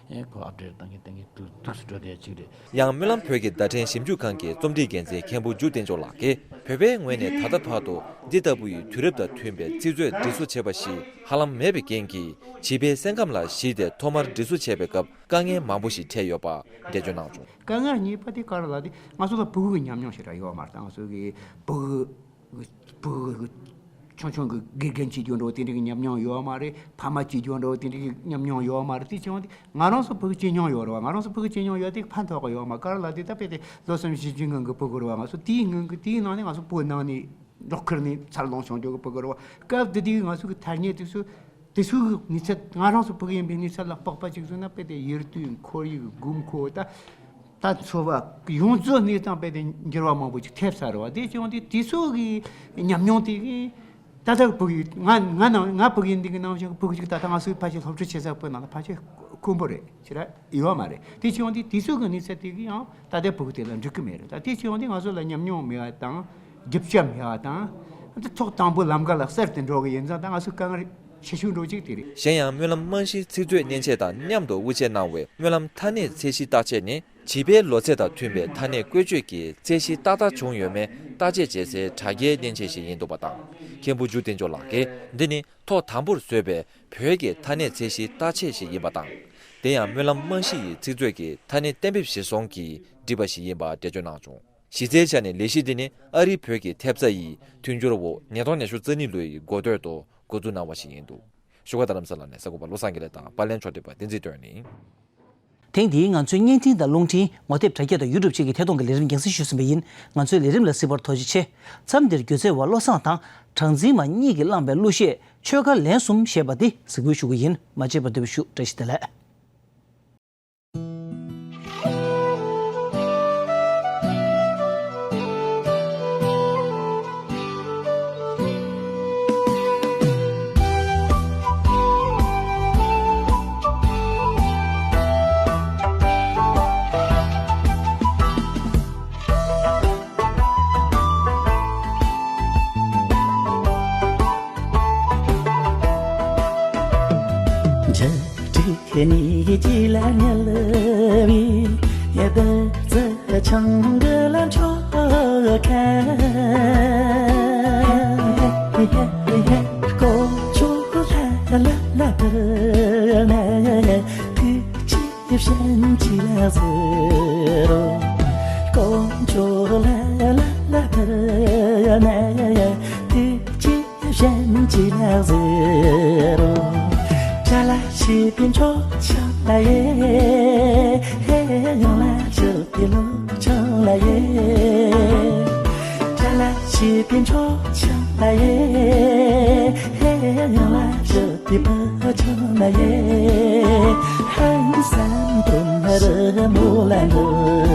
ཨེ་ཁོ་update བཏང་གི་བཏང་གི་འདུག་འདུག་སེ་འགྲོ་བསྡད་ཅིག་རེད། ཡང་སྨོན་ལམ་བོད་ཀྱི་བརྡ་འཕྲིན་ཞིབ་འཇུག་ཁང་གི་རྩོམ་སྒྲིག་འགན་འཛིན་མཁན་པོ་འཇུ་བསྟན་སྐྱོང་ལགས་ཀྱིས། བོད་པའི་ངོས་ནས་ད་ལྟ་བར་དུ་འདི་ལྟ་བུ་ཡི་དུས་རབས་དང་མཐུན་པའི་ཚིག་མཛོད་སྒྲིག་བཟོ་བྱས་པ་ཞིག་ཧ་ལམ་མེད་པའི་རྐྱེན་གྱིས། བྱིས་པའི་སེམས་ཁམས་ལ་གཞིགས་ཏེ་ཐོག་མར་སྒྲིག་བཟོ་བྱས་པའི་སྐབས་དཀའ་ངལ་མང་པོ་ཞིག་འཕྲད་ཡོད་པ་འགྲེལ་བརྗོད་གནང་བྱུང་། དཀའ་ངལ་གཉིས་པ་དེ་ག་རེ་ལབ་དུས་ང་ཚོ་ལ་ཕྲུ་གུ་གི་ཉམས་མྱོང་ཞེ་དྲག་ཡོད་མ་རེད། ད་ང་ཚོ་གི་ཕྲུ་གུ་ཕྲུ་གུ་ ཆུང་ཆུང་གི་དགེ་རྒན་བྱེད་རྒྱུ་འདྲ་བོ་དེ་འདྲ་གི་ཉམས་མྱོང་ཡོད་མ་རེད། ཕ་མ་བྱེད་རྒྱུ་འདྲ་བོ་དེ་འདྲ་གི་ཉམས་མྱོང་ཡོད་མ་རེད། དེ་བྱུང་དུས་ང་རང་ཚོ་ཕྲུ་གུ་བྱེད་མྱོང་ཡོད་རེད་བ། ང་རང་ཚོ་ཕྲུ་གུ་བྱེད་མྱོང་ཡོད་དེ་ཕན་ཐོགས་ཀྱི་ཡོད་མ། ག་རེ་ལབ་དུས་ད་དཔེ་དེ་ལོ་གསུམ་བཞི་བཅུའི་སྔོན་གྱི་ཕྲུ་གུ་རེད་བ། ང་ཚོ་དེའི་སྔོན་གྱི་དེའི་ནང་ནས་ང་ཚོ་བོད་ནང་ནས་འབྲོག་ཁུལ་ནས་འཚར་ལོངས་བྱུང་རྒྱུ་གི་ཕྲུ་གུ་རེད་བ། སྐབས་དེ་དུས་ང་ཚོ་གི་ཐ་སྙད་དེ་ཚོ་དེ་ཚོའི་གནས་ཚད། ང་རང་ཚོ་ཕྲུ་གུ་ཡིན་པའི་གནས་ཚད་ལ་དཔག་པ་ཅིག་བཟོས་ན་དཔེ་དེ་ཡིད་རྟོན། ཁོར་ཡུག། དགོས་མཁོ། ད་ད་འཚོ་བ་ཡོངས་རྫོགས་གནས་སྟངས་དཔེ་དེ་འགྱུར་བ་མང་པོ་ཅིག་ཐེབས་ཚར་བ། དེ་བྱུང་དུས་དེ་ཚོ་གི་ཉམས་མྱོང་དེ་གི་ད་ལྟ་ཕྲུ་གུ་ཡིན། ང་ང་ནང་ང་ཕྲུ་གུ་ཡིན་དུས་ཀྱི་ནང་བཞིན་ཕྲུ་གུ་ཅིག་ད་ལྟ་ང་ཚོའི་ཕལ་ཆེར་སློབ་ཁྲིད་བྱེད་ས་པོའི་ནང་ལ་ཕལ་ཆེར་དཀོན་པོ་རེད། ཅི་ར་ཡོད་མ་རེད། དེ་བྱུང་དུས་དེ་ཚོ་གི་གནས་ཚད་དེ་གི་ཡང་ད་ལྟའི་ཕྲུ་གུ་དེ་ལ་འགྲིག་གི་མེད་རེད། ད་དེ་བྱུང་དུས་ང་ཚོ་ལ་ཉམས་མྱོང་མེད་པ་དང་། རྒྱུ་ཆ་མེད་པ་དང་། ད་ཐོག་དང་པོ་ལམ་ཁ་ལ་གསར་དུ་འགྲོ་གི་ཡིན་ཙང་། ད་ང་ཚོ་དཀའ་ངལ་ཆེ་ཤོས་འགྲོ་གཅིག་དེ་རེད། གཞན་ཡང་སྨོན་ལམ་རྨང་གཞིའི་ཚིག་མཛོད་མཉེན་ཆས་དང་མཉམ་དུ་དབུ་འབྱེད་གནང་བའི་སྨོན་ལམ་མཐའ་གནས་ཚད་གཞིའི་བརྟག་དཔྱད་ནི། བྱིས་པའི་ལོ་ཚད་དང་མཐུན་པའི་མཐའ་གནས་བཀོལ་སྤྱོད་ཀྱི་ཚད་གཞི་ཏག་ཏག་བྱུང་ཡོད་མེད་བརྟག་དཔྱད་བྱེད་སའི་དྲ་རྒྱའི་མཉེན་ཆས་ཤིག་ཡིན་འདུག་པ་དང་། མཁན་པོ་འཇུ་བསྟན་མཆོག་ལགས་ཀྱིས། འདི་ནི་ཐོག་དང་པོར་བཟོས་པའི་བོད་ཀྱི་མཐའ་གནས་ཚད་གཞིའི་བརྟག་དཔྱད་ཞིག་ཡིན་པ་དང་། དེ་ཡང་སྨོན་ལམ་རྨང་གཞི་ཡི་ཚིག་མཛོད་ཀྱི་མཐའ་གནས་གཏན་འབེབས་གཞིར་བཟུང་གིས་བསྒྲིགས་པ་ཞིག་ཡིན་པ་འགྲེལ་བརྗོད་གནང་བྱུང་། གཞི་རྩའི་ཆ་ནས་ལས་གཞི་འདི་ནི་ཨ་རིའི་བོད་ཀྱི་ཐེབས་རྩ་ཡི་མཐུན་འགྱུར་འོག་ཉིས་སྟོང་ཉི་ཤུ་རྩ་གཉིས་ལོའི་འགོ་སྟོད་དུ་འགོ་འཛུགས་གནང་བ་ཞིག་ཡིན་འདུག་བཞུགས་སྒར་རྡ་རམ་ས་ལ་ནས་གསར་འགོད་པ་བློ་བཟང་དགེ་ལེགས་དང་པར་ལེན་ཕྱོགས་སྒྲིག་པ་བསྟན་འཛིན་སྒྲོལ་ནས། ཐེངས་འདིའི་ང་ཚོའི་བརྙན་འཕྲིན་དང་རླུང་འཕྲིན། ངོ་དེབ་དྲ་རྒྱ་དང་ཡུ་ཊུབ་བཅས་ཀྱི་ཐད་གཏོང་གི་ལས་རིམ་རྒྱང་སྲིང་ཞུས་ཟིན་པ་ཡིན། ང་ཚོའི་ལས་རིམ་ལ་གཟིགས་པར་ཐུགས་རྗེ་ཆེ། མཚམས་འདིར་སྒྱུ་རྩལ་བ་བློ་བཟང་དང་། གྲངས་འཛིན་མ་གཉིས་ཀྱིས་བླངས་པའི་གླུ་གཞས་ཆོལ་ཁ་ལན་གསུམ་ཞེས་པ་འདི་གཟིགས་འབུལ་ཞུ་གི་ཡིན། མ་བརྗེད་པར་འདོན་ཞུ། བཀྲ་ཤིས་བདེ་ལེགས། འཇིགས་སྐྲག་གཉིད་ཀྱིས་ལ་ཉལ་བའི་ཡ་ད་ཙི་ཆང་གི་ལ་འཕྲོ་ཁ། ཀོ་ཆོ་ལ་ལ་ལ་ལ་ལ། དེ་ཅི་བྱེད་ཅི་ལ་ཟེར་རོ། དཀོན་མཆོག་ལ་ལ་ལ་ཕར་ཡ་ན་ཡ་ཡ། དེ་ཅི་བྱེད་ཅི་ལ་ཟེར་རོ། ཅ་ལག་ཕྱི་པའི་མཆོག་ཆང་ལ་ཡེ། ཧེ་ཡང་ལ་ཕྱི་པའི་ལོ་ཆང་ལ་ཡེ། ཅ་ལག་ཕྱི་པའི་མཆོག་ཆང་ལ་ཡེ། ཧེ་ཡང་ལ་ཕྱི་པའི་ཕོ་ཆང་ལ་ཡེ། ཧང་སང་དུ་ན་རི་མོ་ལ་འགྲོ།